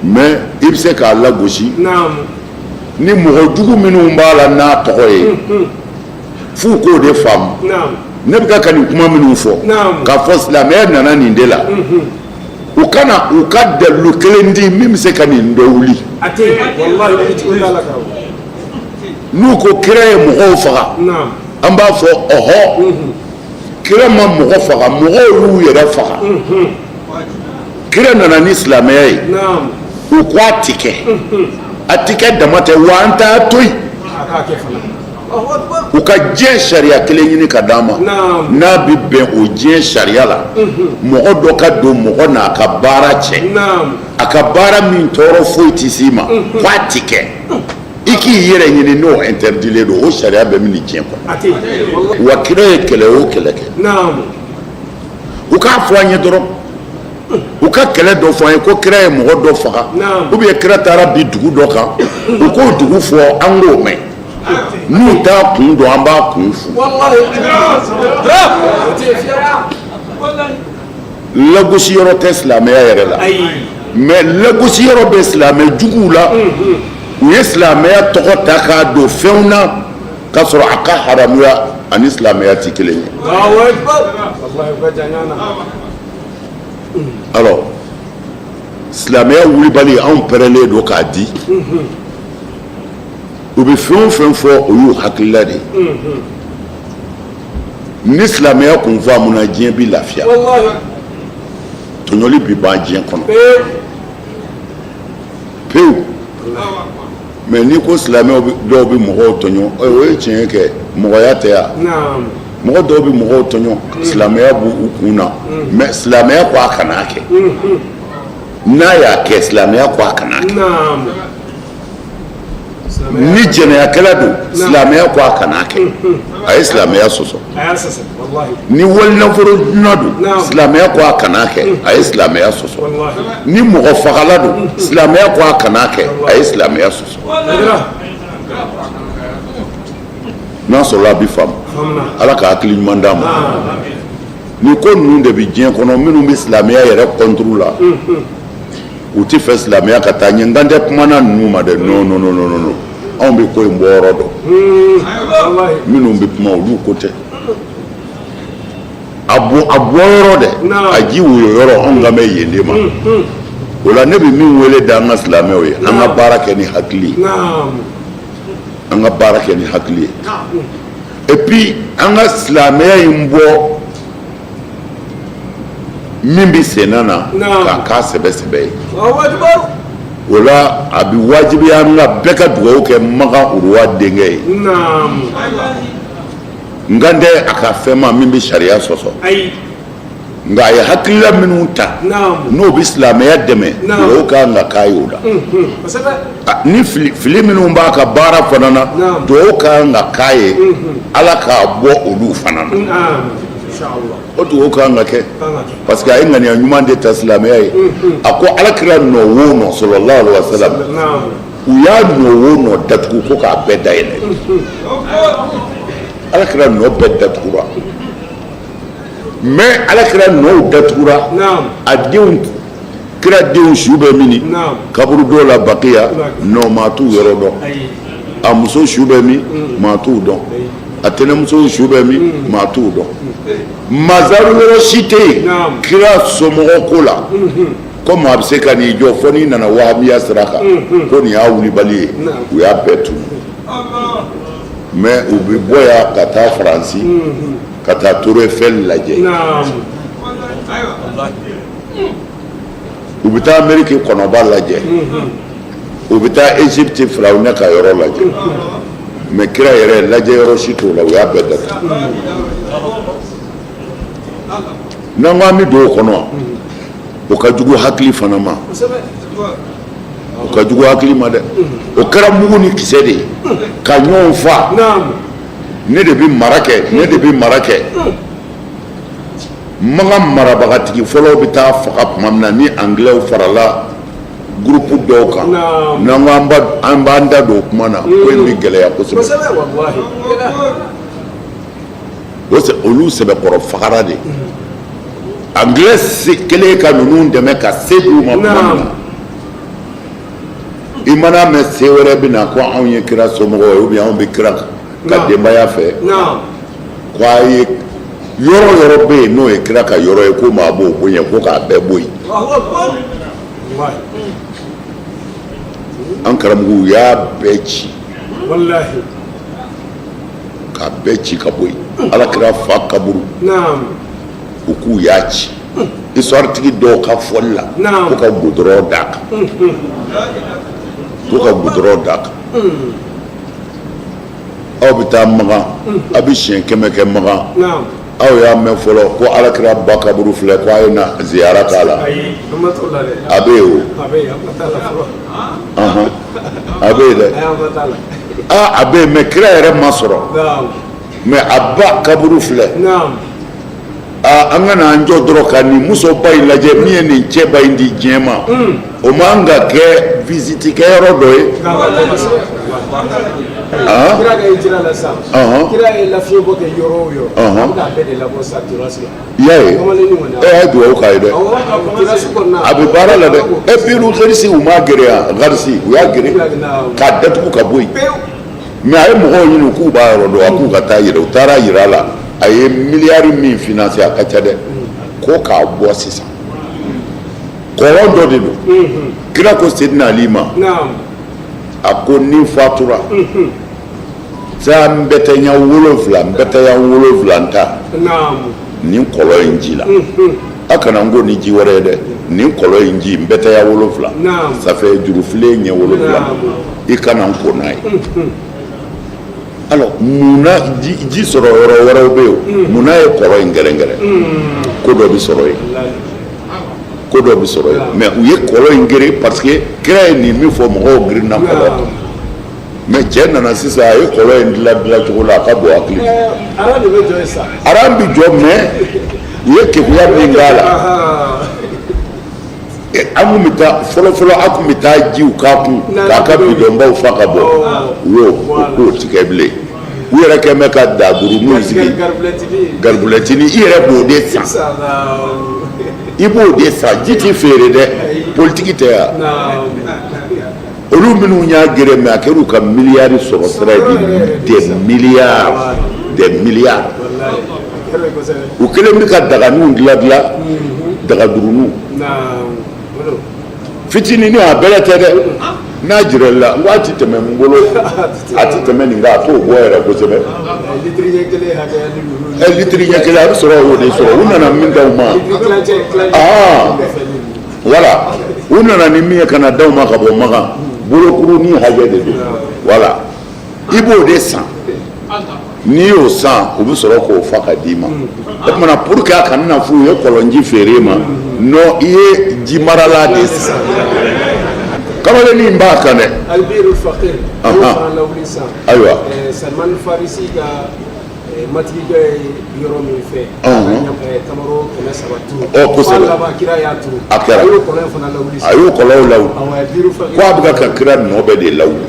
Mais i bɛ se k'a lagosi ni mɔgɔ jugu minnu b'a la n'a tɔgɔ ye, f'u k'o de faamu. Ne bɛ ka nin kuma minnu fɔ, k'a fɔ silamɛya nana nin de la, u kana u ka dalilu kelen di min bɛ se ka nin dɔ wuli. N'u ko kira ye mɔgɔw faga, an b'a fɔ ɔhɔ, kira ma mɔgɔ faga, mɔgɔw y'u yɛrɛ faga. Kira nana ni silamɛya ye. U ko a ti kɛ, a ti kɛ dama tɛ wa, an t'a to yen. U ka diɲɛ sariya kelen ɲini ka d'an ma, n'a bɛ bɛn o diɲɛ sariya la. Mɔgɔ dɔ ka don mɔgɔ n'a ka baara cɛ, a ka baara min tɔɔrɔ foyi tɛ s'i ma, k'a ti kɛ, i k'i yɛrɛ ɲini n'o interdilen don, o sariya bɛ min diɲɛ kɔnɔ? Wa kira ye kɛlɛ o kɛlɛ kɛ, u k'a fɔ an ye dɔrɔn. U ka kɛlɛ dɔ fɔ an ye ko kira ye mɔgɔ dɔ faga, ou bien kira taara bi dugu dɔ kan, u k'o dugu fɔ, an k'o mɛn. N'u t'a kun dɔn, an b'a kun f'u. Lagosi yɔrɔ tɛ silamɛya yɛrɛ la, mais lagosi yɔrɔ bɛ silamɛ juguw la. U ye silamɛya tɔgɔ ta k'a don fɛnw na k'a sɔrɔ a ka haramuya ani silamɛya tɛ kelen ye. Alors, silamɛya wulibali, anw pɛrɛlen don k'a di. U bɛ fɛn o fɛn fɔ, o y'u hakilila de ye. Ni silamɛya kun faamuna, diɲɛ bi lafiya, tɔɲɔli bi ban diɲɛ kɔnɔ pewu. Mais n'i ko silamɛw dɔw bɛ mɔgɔw tɔɲɔ, o ye tiɲɛ kɛ, mɔgɔya tɛ yan. Mɔgɔ dɔw bɛ mɔgɔw tɔɲɔ, silamɛya b'u kun na, mais silamɛya ko a kan'a kɛ. N'a y'a kɛ, silamɛya ko a kan'a kɛ. Ni jɛnɛyakɛla don, silamɛya ko a kan'a kɛ, a ye silamɛya sɔsɔ. Ni walinafolo dunna don, silamɛya ko a kan'a kɛ, a ye silamɛya sɔsɔ. Ni mɔgɔ fagala don, silamɛya ko a kan'a kɛ, a ye silamɛya sɔsɔ. N'a sɔrɔla a bɛ faamu, Ala ka hakili ɲuman d'an ma. Ni ko ninnu de bɛ diɲɛ kɔnɔ, minnu bɛ silamɛya yɛrɛ contre la, u tɛ fɛ silamɛya ka taa ɲɛ. N kan tɛ kumana ninnu ma dɛ. Non, non, non, non, non, anw bɛ ko in bɔ yɔrɔ dɔn. Minnu bɛ kuma, olu ko tɛ. A bɔ yɔrɔ dɛ, a ji woyo yɔrɔ, anw kan bɛ yen de ma. O la ne bɛ min wele da an ka silamɛw ye, an ka baara kɛ ni hakili ye, an ka baara kɛ ni hakili ye, et puis an ka silamɛya in bɔ min bɛ senna na k'a k'a sɛbɛ sɛbɛ ye. O la a bɛ wajibiya an ka bɛɛ ka dugawu kɛ Makan Uruwa denkɛ ye. N kan tɛ a ka fɛn ma min bɛ sariya sɔsɔ, nka a ye hakilila minnu ta n'o bɛ silamɛya dɛmɛ, dugawu ka kan ka k'a ye o la. Ni fili minnu b'a ka baara fana na, dugawu ka kan ka k'a ye Ala k'a bɔ olu fana na. O dugawu ka kan ka kɛ parce que a ye ŋaniya ɲuman de ta silamɛya ye. A ko Ala kira nɔ wo nɔ, sallallahu alaihi wa sallam, u y'a nɔ wo nɔ datugu ko k'a bɛɛ dayɛlɛ. Ala kira nɔ bɛɛ datugura, mais Ala kira nɔw datugura, a denw, kira denw su bɛ min kaburudo la Bakiya, nɔ maa t'u yɔrɔ dɔn. A muso su bɛ min, maa t'u dɔn. A tɛnɛmuso su bɛ min, maa t'u dɔn. Mazaru yɔrɔ si tɛ yen kira somɔgɔ ko la ko maa bɛ se ka n'i jɔ fo n'i nana wahabiya sira kan ko nin y'a wulibali ye. U y'a bɛɛ tunu, mais u bɛ bɔ yan ka taa Faransi ka taa Tour Eiffel lajɛ, u bɛ taa Ameriki kɔnɔba lajɛ, u bɛ taa Egypte Firawuna ka yɔrɔ lajɛ, mais kira yɛrɛ lajɛ yɔrɔ si t'o la, u y'a bɛɛ datugu. N'an ko an bɛ don o kɔnɔ, o ka jugu hakili fana ma, o ka jugu hakili ma dɛ. O kɛra mugu ni kisɛ de ye ka ɲɔgɔn fa. Ne de bɛ mara kɛ, ne de bɛ mara kɛ. Makan marabagatigi fɔlɔw bɛ taa faga tuma min na, ni Anglais farala groupe dɔw kan, n'an ko an b'an da don o kuma na, ko in bɛ gɛlɛya kosɛbɛ. Olu sɛbɛkɔrɔ fagara de. Anglais kɛlen ka ninnu dɛmɛ ka se d'u ma tuma min na, i mana mɛn se wɛrɛ bɛ na ko anw ye kira somɔgɔw ye ou bien anw bɛ kira ka denbaya fɛ, ko a ye yɔrɔ yɔrɔ bɛ yen n'o ye kira ka yɔrɔ ye, ko maa b'o bonya, ko k'a bɛɛ bɔ yen. An karamɔgɔw y'a bɛɛ ci, k'a bɛɛ ci ka bɔ yen. Ala kira fa kaburu, u k'u y'a ci, histoire tigi dɔw ka fɔli la, ko ka goudron d'a kan, ko ka goudron d'a kan. Aw bɛ taa Makan, aw bɛ siɲɛ 100 kɛ Makan, aw y'a mɛn fɔlɔ ko ala kira ba kaburu filɛ, ko a ye na ziyara k'a la? A bɛ yen o, a bɛ yen dɛ, aa a bɛ yen, mais kira yɛrɛ ma sɔrɔ, mais a ba kaburu filɛ. Aa, an ka na an jɔ dɔrɔn ka nin musoba in lajɛ min ye nin cɛba in di diɲɛ ma, o man ka kɛ visite kɛyɔrɔ dɔ ye. Kira ka hijira la sisan, kira ye lafiɲɛbɔ kɛ yɔrɔ o yɔrɔ, a bɛ k'a bɛɛ de labɔ sisan terrasse la. I y'a ye, e y'a dugawu k'a ye dɛ, a bɛ baara la dɛ. E Biru Garisi, u m'a gere yan, Garisi u y'a gere k'a datugu ka bɔ yen, mais a ye mɔgɔw ɲini k'u b'a yɔrɔ dɔn, a k'u ka taa yira. U taara yira a la, a ye miliyari min financer a ka ca dɛ, ko k'a bɔ sisan. Kɔlɔn dɔ de don. Kira ko Sedina Ali ma, a ko ni fatura taa n bɛtɛɲa 7, n bɛtɛɲa 7 ta nin kɔlɔn in ji la, a kana n ko ni ji wɛrɛ ye dɛ, nin kɔlɔn in ji n bɛtɛɲa 7, ça fait jurufilen ɲɛ 7, i kana n ko n'a ye. Alors munna ji sɔrɔ yɔrɔ wɛrɛw bɛ yen, munna ye kɔlɔn in kɛrɛnkɛrɛn? Ko dɔ bɛ sɔrɔ yen, ko dɔ bɛ sɔrɔ yen, mais u ye kɔlɔn in gere parce que kira ye nin min fɔ, mɔgɔw girinna kɔlɔn kan. Mais cɛ nana sisan, a ye kɔlɔn in dilan dilan cogo la, a ka bon hakili. Aran de bɛ jɔ yen sa. Aran bɛ jɔ, mais u ye kekuya min k'a la, an kun bɛ taa fɔlɔ fɔlɔ, an kun bɛ taa jiw k'a kun k'a ka bidɔnbaw fa ka bɔ, u y'o k'o tigɛ bilen. U yɛrɛ kɛn bɛ ka daduruninw sigi, garibulɛtini, i yɛrɛ b'o de san, i b'o de san. Ji tɛ feere dɛ, politiki tɛ yan. Olu minnu y'a gere, mais a kɛra u ka miliyari sɔrɔ sira ye, des milliards, des milliards. U kɛlen bɛ ka daganinw dilan dilan, dagaduruninw. Fitinin, a bɛrɛ tɛ dɛ. N'a jira la n ko a ti tɛmɛ n bolo, a ti tɛmɛ nin kan, a t'o bɔ yɛrɛ kosɛbɛ. Litiri ɲɛ kelen hakɛya ni ninnu. Ɛ, litiri ɲɛ kelen, a bɛ sɔrɔ o de sɔrɔ. U nana min d'aw ma. Litiri tilancɛ tilancɛ. Ah. Voilà, u nana ni min ye ka na d'aw ma ka bɔ Makan, bolokurunin hakɛ de don. Voilà, i b'o de san. N'i y'o san, u bɛ sɔrɔ k'o fa ka d'i ma. O tuma na, pour que a kana na f'u ye kɔlɔnji feere ma, non, i ye ji marala de san. Kamalennin b'a kan dɛ. Albiru Fakir. Y'o fana lawuli san. Ayiwa. Salman Farisi ka matigikɛ ye yɔrɔ min fɛ. Tamaro 300 turu. Ɔ, kosɛbɛ. F'a laban kira y'a turu. A kɛra. A y'o kɔlɔn in fana lawuli A y'o kɔlɔnw lawuli. Awɔ, Albiru Fakir. Ko a bɛ ka kira nɔ bɛɛ de lawuli.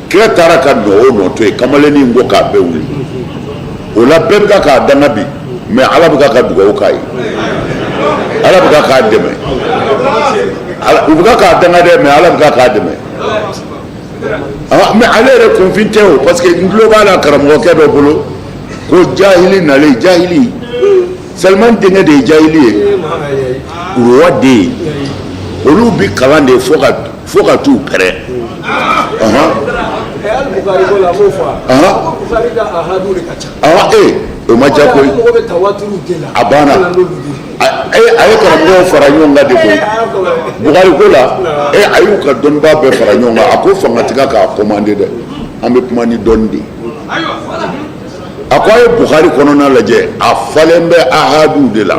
Kira taara ka nɔ o nɔ to yen, kamalennin ko k'a bɛɛ wuli. O la, bɛɛ bɛ ka k'a danga bi, mais Ala bɛ ka dugawu k'a ye, Ala bɛ ka k'a dɛmɛ. U bɛ ka k'a danga dɛ, mais Ala bɛ ka k'a dɛmɛ. Ah, mais ale yɛrɛ kunfin tɛ o, parce que n tulo b'a la karamɔgɔkɛ dɔ bolo ko jahili nalen, jahili Salman denkɛ de ye jahili ye. Roi den ye, olu bi kalan de fo ka t'u pɛrɛn. Hali Bukari ko la, a m'o fɔ wa? Ko Bukari ka ahadu de ka ca. Ahan, ee, o ma diya koyi. Ko mɔgɔ bɛ tawaturu de la. A banna. Ka na n'olu de ye. A ye karamɔgɔw fara ɲɔgɔn kan de koyi. Bukari ko la, a y'u ka dɔnnibaa bɛɛ fara ɲɔgɔn kan. A ko fanga tɛ k'a commandé dɛ, an bɛ kuma ni dɔnni de ye. A ko a ye Bukari kɔnɔna lajɛ, a falen bɛ ahadu de la.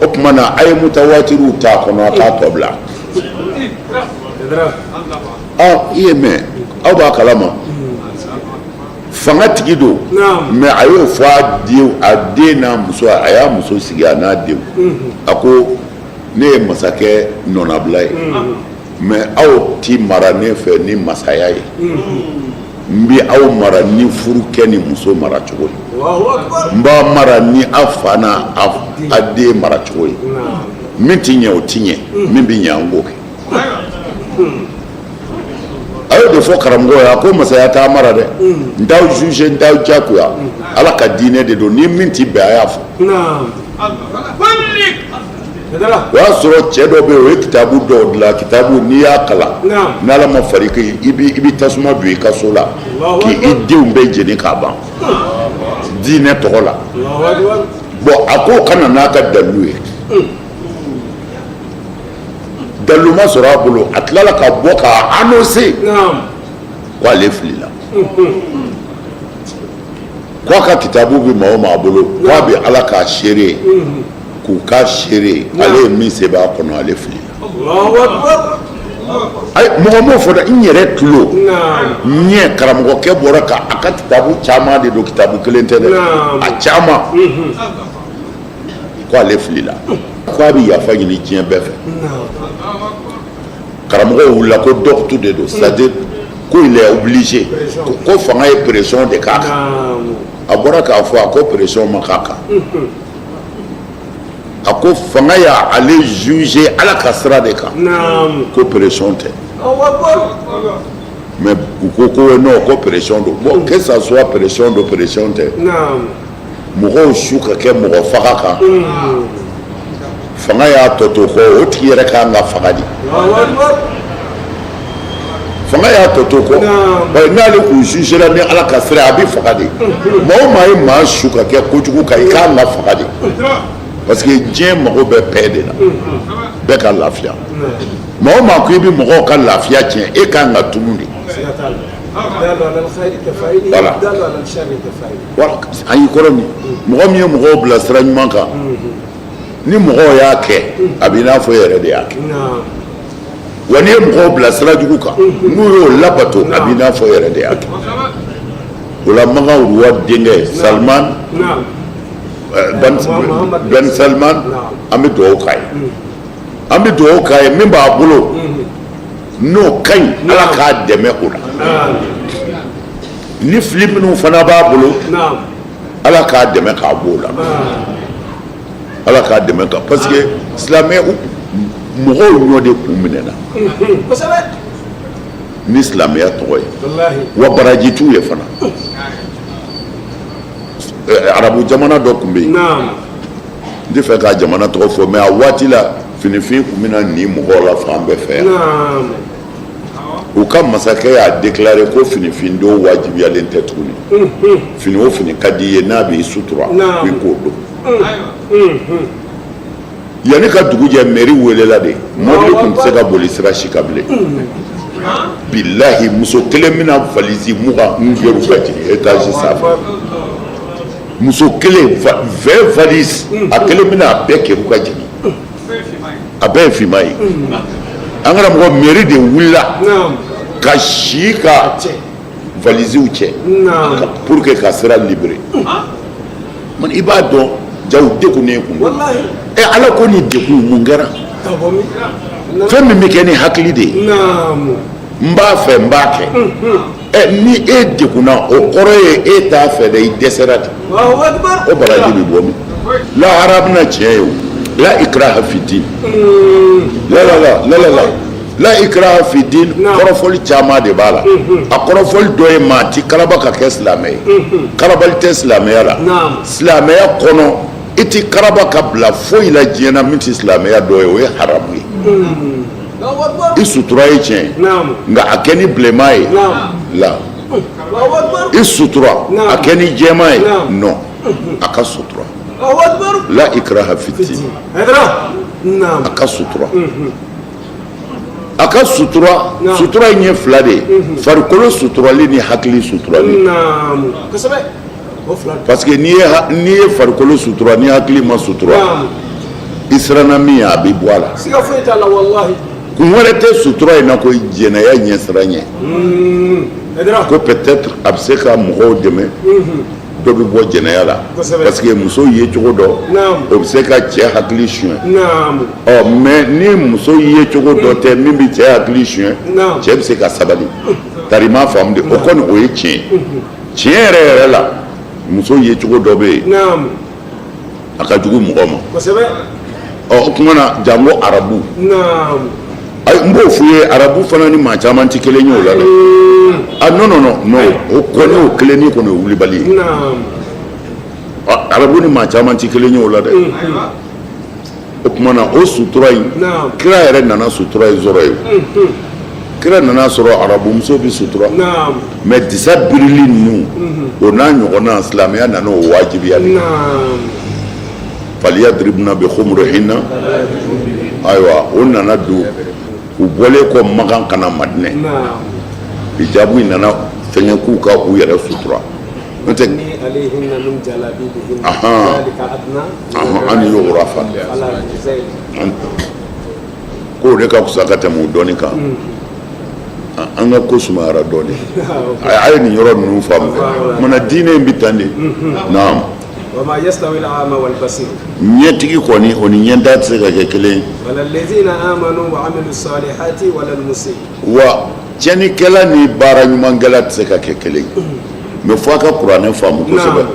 O tuma na, a ye mutawatiriw t'a kɔnɔ, a k'a tɔ bila. Ɔ, i ye mɛn, aw b'a kalama fanga tigi don. Mais a y'o fɔ a den, a den n'a muso, a y'a muso sigi a n'a denw. A ko ne ye masakɛ nɔnabila ye, mais aw ti mara ne fɛ ni masaya ye. N bɛ aw mara ni furukɛ ni muso mara cogo ye. N b'a mara ni aw fa n'a a den mara cogo ye. Min ti ɲɛ, o ti ɲɛ. Min bɛ ɲɛ, an k'o kɛ. A y'o de fɔ karamɔgɔ ye. A ko masaya t'a mara dɛ, n t'aw juge, n t'aw jagoya. Ala ka diinɛ de don, ni min ti bɛn, a y'a fɔ. O y'a sɔrɔ cɛ dɔ bɛ yen, o ye kitabu dɔw dilan. Kitabu, n'i y'a kalan, n'Ala ma far'i kan, i bɛ tasuma don i ka so la k'i denw bɛɛ jeni k'a ban diinɛ tɔgɔ la. Bon, a ko ka na n'a ka dalilu ye. Dalilu ma sɔrɔ a bolo. A tilala ka bɔ k'a annoncer ko ale filila, ko a ka kitabu bɛ maa o maa bolo, k'a bɛ Ala k'a seere, k'u k'a seere, ale ye min sɛbɛn a kɔnɔ, ale filila. Ayi, mɔgɔ m'o fɔ dɛ, n yɛrɛ tulo ɲɛ. Karamɔgɔkɛ bɔra ka a ka kitabu caman de don, kitabu kelen tɛ dɛ, a caman, ko ale filila, ko a bɛ yafa ɲini diɲɛ bɛɛ fɛ. Karamɔgɔw wulila ko dɔgɔtu de don, c'est à dire ko il est obligé, ko fanga ye pression de k'a kan. A bɔra k'a fɔ, a ko pression ma k'a kan. A ko fanga y'a ale juger Ala ka sira de kan, ko pression tɛ. Mais u ko ko non, ko pression don. Bon, que ça soit pression don, pression tɛ, mɔgɔw su ka kɛ mɔgɔ faga kan, fanga y'a tɔ to kɔ, o tigi yɛrɛ kan ka faga de. Fanga y'a tɔ to kɔ, n'ale k'u jugera ni Ala ka sira, a bɛ faga de. Maa o maa ye maa su ka kɛ kojugu kan, i kan ka faga de, parce que diɲɛ mago bɛ paix de la, bɛɛ ka lafiya. Maa o maa ko i bɛ mɔgɔw ka lafiya tiɲɛ, e kan ka tunu de. Voilà, voilà, an y'i kɔrɔ min, mɔgɔ min ye mɔgɔw bila sira ɲuman kan, ni mɔgɔw y'a kɛ, a b'i n'a fɔ e yɛrɛ de y'a kɛ. Wa n'i ye mɔgɔw bila sira jugu kan, n'u y'o labato, a b'i n'a fɔ e yɛrɛ de y'a kɛ. O la, Makan roi denkɛ Salman Ben Salman, an bɛ dugawu k'a ye, an bɛ dugawu k'a ye. Min b'a bolo n'o ka ɲi, Ala k'a dɛmɛ o la. Ni fili minnu fana b'a bolo, Ala k'a dɛmɛ k'a bɔ o la, Ala k'a dɛmɛ kan, parce que silamɛ mɔgɔw ɲɔ de kun minɛna ni silamɛya tɔgɔ ye, wa baraji t'u ye fana. Arabu jamana dɔ tun bɛ yen, n tɛ fɛ k'a jamana tɔgɔ fɔ, mais a waati la Finifin tun bɛna nin mɔgɔw la fan bɛɛ fɛ yan. U ka masakɛ y'a déclaré ko finifin don wajibiyalen tɛ tuguni. Fini o fini ka di i ye, n'a b'i sutura, i k'o don. Yanni ka dugu jɛ, mairie welela de. Mobili tun tɛ se ka boli sira si kan bilen. Bilahi, muso kelen bɛna valise 20 n ka jigin étage sanfɛ. Muso kelen, 20 valises, a kelen bɛna a bɛɛ kɛrun ka jigin. A bɛɛ ye finman ye. An karamɔgɔ, mairie de wulila ka si ka valisew cɛ pour que ka sira libérer. I b'a dɔn jaw degunnen kun don. Ɛ, Ala ko ni degun mun kɛra? Fɛn min bɛ kɛ ni hakili de ye, n b'a fɛ, n b'a kɛ. Ɛ, ni e degunna, o kɔrɔ ye e t'a fɛ dɛ, i dɛsɛra de. O baraji bɛ bɔ min? Lahara bɛna tiɲɛ ye. O la ikraha fi din, la la la la la la la ikraha fi din, kɔrɔfɔli caman de b'a la. A kɔrɔfɔli dɔ ye, maa ti karaba ka kɛ silamɛ ye. Karabali tɛ silamɛya la. Silamɛya kɔnɔ, i ti karaba ka bila foyi la diɲɛ na min tɛ silamɛya dɔ ye, o ye haramu ye. I sutura ye tiɲɛ ye, nka a kɛ ni bilenman ye la. I sutura, a kɛ ni jɛman ye non, a ka sutura. La ikraha fi din, a ka sutura, a ka sutura. Sutura in ye fila de ye: farikolo suturali ni hakili suturali. Parce que n'i ye farikolo sutura, ni hakili ma sutura, i siranna min ye, a bɛ bɔ a la. Siga foyi t'a la, wallahi. Kun wɛrɛ tɛ sutura in na ko jɛnɛya ɲɛsiran ɲɛ, ko peut-être a bɛ se ka mɔgɔw dɛmɛ, dɔ bɛ bɔ jɛnɛya la, parce que muso ye cogo dɔ, o bɛ se ka cɛ hakili suɲɛ. Ɔ, mais ni muso ye cogo dɔ tɛ min bɛ cɛ hakili suɲɛ, cɛ bɛ se ka sabali. Tari m'a faamu de, o kɔni o ye tiɲɛ ye. Tiɲɛ yɛrɛ yɛrɛ la, muso ye cogo dɔ bɛ yen, a ka jugu mɔgɔ ma. Ɔ, o tuma na, janko arabu. Ayi, n b'o f'u ye, arabu fana ni maa caman tɛ kelen ye o la dɛ. Ah non, non, non, non, o kɔni, o kelenni kɔni, o ye wulibali ye. Arabu ni maa caman tɛ kelen ye o la dɛ. O tuma na, o sutura in, kira yɛrɛ nana sutura in sɔrɔ yen. Kira nana sɔrɔ arabumuso bɛ sutura, mais disa birili ninnu, o n'a ɲɔgɔnna, silamɛya nana o wajibiya de. Faliyadribna bi khumurihinna. Ayiwa, o nana don u bɔlen kɔ Makan ka na Madinɛ, hijabu in nana fɛngɛ k'u ka u yɛrɛ sutura. N'o tɛ, an yu'rafna, k'o de ka fisa ka tɛmɛ o dɔnni kan. An ka ko sumayara dɔɔni. A ye nin yɔrɔ ninnu faamu dɛ. Mana diinɛ in bɛ tan de. Naam. Ɲɛtigi kɔni, o ni ɲɛntan tɛ se ka kɛ kelen. Wa tiɲɛnikɛla ni baara ɲumankɛla tɛ se ka kɛ kelen. Mais fo a ka kuranɛ faamu kosɛbɛ.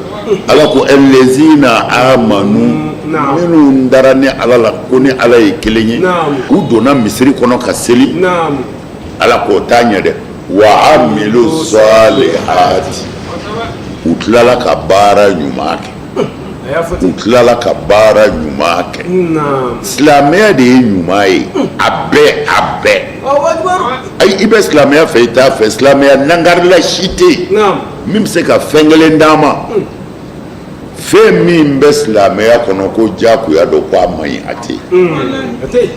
Ala ko allazina amanu, minnu dara ni Ala la, ko ni Ala ye kelen ye, u donna misiri kɔnɔ ka seli. Ala k'o t'a ɲɛ dɛ. Wa amilu salihati, u tilala ka baara ɲuman kɛ. U tilala ka baara ɲuman kɛ. Silamɛya de ye ɲuman ye, a bɛɛ, a bɛɛ. Ayi, i bɛ silamɛya fɛ, i t'a fɛ, silamɛya nangarila si tɛ yen min bɛ se ka fɛn kelen d'an ma. Fɛn min bɛ silamɛya kɔnɔ ko diyagoya don, ko a man ɲi, a tɛ yen.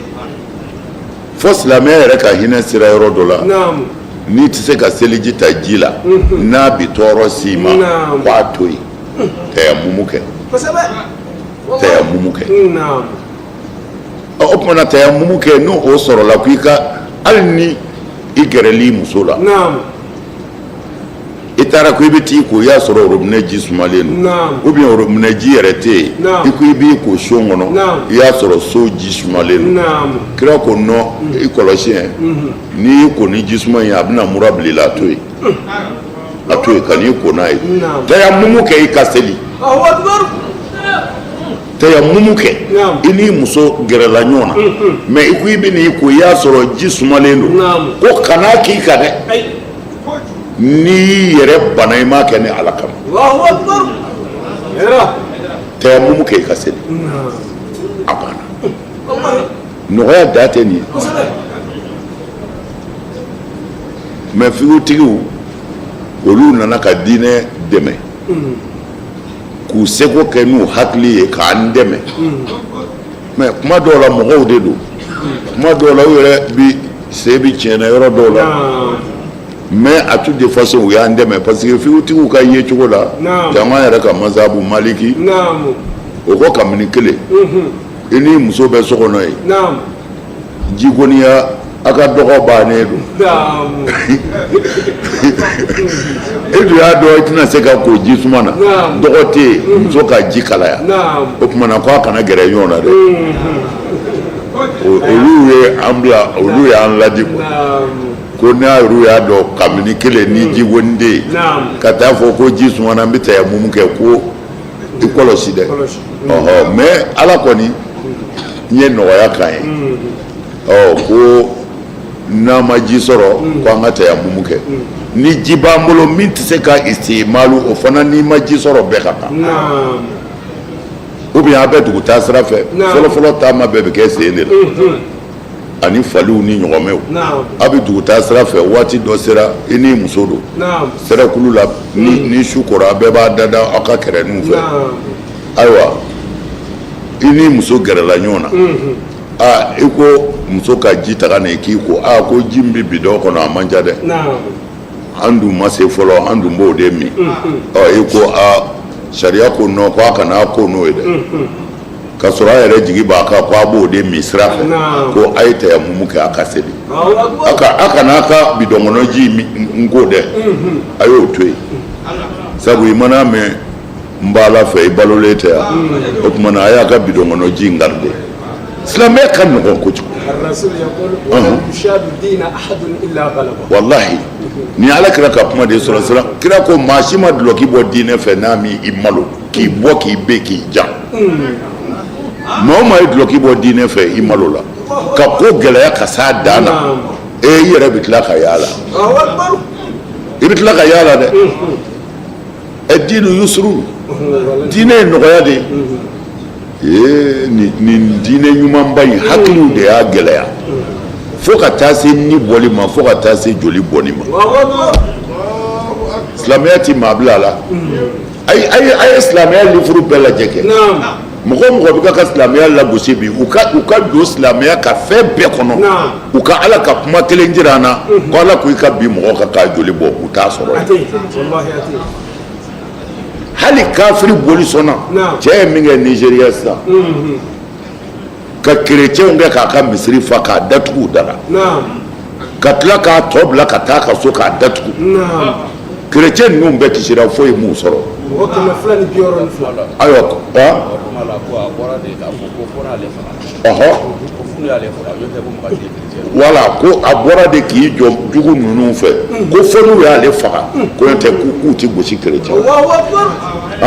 Fo silamɛya yɛrɛ ka hinɛ sira yɔrɔ dɔ la, n'i tɛ se ka seliji ta ji la, n'a bɛ tɔɔrɔ s'i ma, k'a to yen, tayamumu kɛ, tayamumu kɛ. O tuma na, tayamumu kɛ, n'o o sɔrɔla, ko i ka, hali ni i gɛrɛl'i muso la, i taara ko i bɛ t'i ko, i y'a sɔrɔ robinet ji sumalen don, ou bien robinet ji yɛrɛ tɛ yen, i ko i b'i ko so kɔnɔ, i y'a sɔrɔ so ji sumalen don. Kira ko non, i kɔlɔsi ɛ, n'i y'i ko ni ji suma ye, a bɛna mura bila i la, a to yen, a to yen, kan'i ko n'a ye. Tayamumu kɛ, i ka seli. Tayamumu kɛ. I n'i muso gɛrɛla ɲɔgɔn na, mais i ko i bɛ n'i ko, i y'a sɔrɔ ji sumalen don, ko kan'a k'i kan dɛ. N'i y'i yɛrɛ bana, i m'a kɛ ni Ala kama. Tayamumu kɛ, i ka seli, a banna. Nɔgɔya dan tɛ nin ye. Mais figutigiw, olu nana ka diinɛ dɛmɛ k'u seko kɛ n'u hakili ye k'an dɛmɛ. Mais kuma dɔw la, mɔgɔw de don, kuma dɔw la u yɛrɛ bi se bi tiɲɛna yɔrɔ dɔw la. Mais à toute de façon, u y'an dɛmɛ, parce que figutigiw ka yecogo la, jango an yɛrɛ ka mazabu maliki, o ko kabini kelen i ni muso bɛ so kɔnɔ yen, jikoniya a ka dɔgɔ bannen don. E dun y'a dɔn i tɛna se ka ko ji suma na, dɔgɔ tɛ yen, muso ka ji kalaya, o tuma na ko a kana gɛrɛ ɲɔgɔn na dɛ. Olu ye an bila, olu y'an ladi quoi, ko n'a yɛrɛ y'a dɔn kabini kelen ni ji kɔni tɛ yen, ka taa fɔ ko ji sumana, n bɛ tayamumu kɛ, ko i kɔlɔsi dɛ. Ɔhɔ, mais Ala kɔni n ye nɔgɔya k'an ye. Ɔ, ko n'an ma ji sɔrɔ, ko an ka tayamumu kɛ ni ji b'an bolo min tɛ se ka istimalu, o fana n'i ma ji sɔrɔ, bɛɛ ka kan, ou bien a bɛ dugu taa sira fɛ. Fɔlɔfɔlɔ, taama bɛɛ bɛ kɛ sen de la ani faliw ni ɲɔgɔmɛw. A bɛ dugu taa sira fɛ, waati dɔ sera, i ni muso don sɛrɛkulu la, ni su kora, a bɛɛ b'a dada aw ka kɛrɛninw fɛ. Ayiwa, i ni muso gɛrɛla ɲɔgɔn na, aa, i ko muso ka ji ta ka na i k'i ko, aa, ko ji min bɛ bidɔn kɔnɔ, a man ca dɛ, an dun ma se fɔlɔ, an dun b'o de min. Ɔ, i ko aa, sariya ko non, ko a kana ko n'o ye dɛ, ka sɔrɔ a yɛrɛ jigi b'a kan ko a b'o de min sira fɛ, ko a ye tayamumu kɛ, a ka seli, a kana a ka bidɔn kɔnɔ ji n ko dɛ, a y'o to yen, sabu i mana mɛn n b'a fɛ i balolen tɛ yan. O tuma na, a y'a ka bidɔn kɔnɔ ji in garder. Silamɛya ka nɔgɔn kojugu. Walahi, ni Ala kira ka kuma de sɔrɔ siran. Kira ko maa si ma dulɔki bɔ diinɛ fɛ n'a m'i malo k'i bɔ k'i ben k'i jan. Maa o maa ye dulɔki bɔ diinɛ fɛ, i malo la ka ko gɛlɛya ka s'a dan na, e i yɛrɛ bɛ tila ka y'a la, i bɛ tila ka y'a la dɛ. Ɛ, dinu yusuru, diinɛ ye nɔgɔya de ye. Ee, nin diinɛ ɲumanba in, hakiliw de y'a gɛlɛya fo ka taa se ni bɔli ma, fo ka taa se joli bɔni ma. Silamɛya ti maa bila a la. A ye silamɛya livre bɛɛ lajɛ kɛ. Mɔgɔ o mɔgɔ bɛ ka silamɛya lagosi bi, u ka don silamɛya ka fɛn bɛɛ kɔnɔ, u ka Ala ka kuma kelen jira an na ko Ala ko i ka bi mɔgɔ kan k'a joli bɔ, u t'a sɔrɔ yen. Hali kafiri boli sɔnna. Cɛ ye min kɛ Nizeriya sisan, ka kerecɛnw kɛ k'a ka misiri fa k'a datugu u da la, ka tila k'a tɔ bila ka taa ka so k'a datugu, kerecɛn ninnu bɛɛ kisira, foyi m'u sɔrɔ. Ayiwa, ɔhɔ, wala ko a bɔra de k'i jɔ jugu ninnu fɛ, ko fo n'u y'ale faga, ko n'o tɛ k'u ti gosi kerecɛn. Ɔ,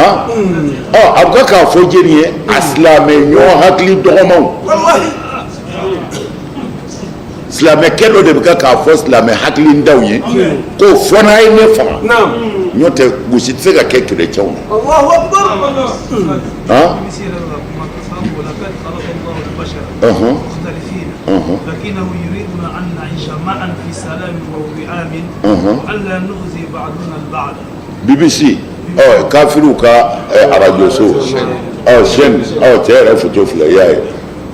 a bɛ k'a fɔ jɛni ye? A silamɛ ɲɔgɔn hakili dɔgɔmanw, silamɛkɛ dɔ de bɛ kɛ k'a fɔ silamɛ hakilintanw ye ko fo n'a ye ne faga, n'o tɛ gosi tɛ se ka kɛ kerecɛnw na. لكنه يريدنا أن نعيش معا في سلام ووئام وألا نؤذي بعضنا البعض. BBC, ɔ, kafiriw ka arajo so, ɔ, chaîne, ɔ, cɛ yɛrɛ photo filɛ, i y'a ye,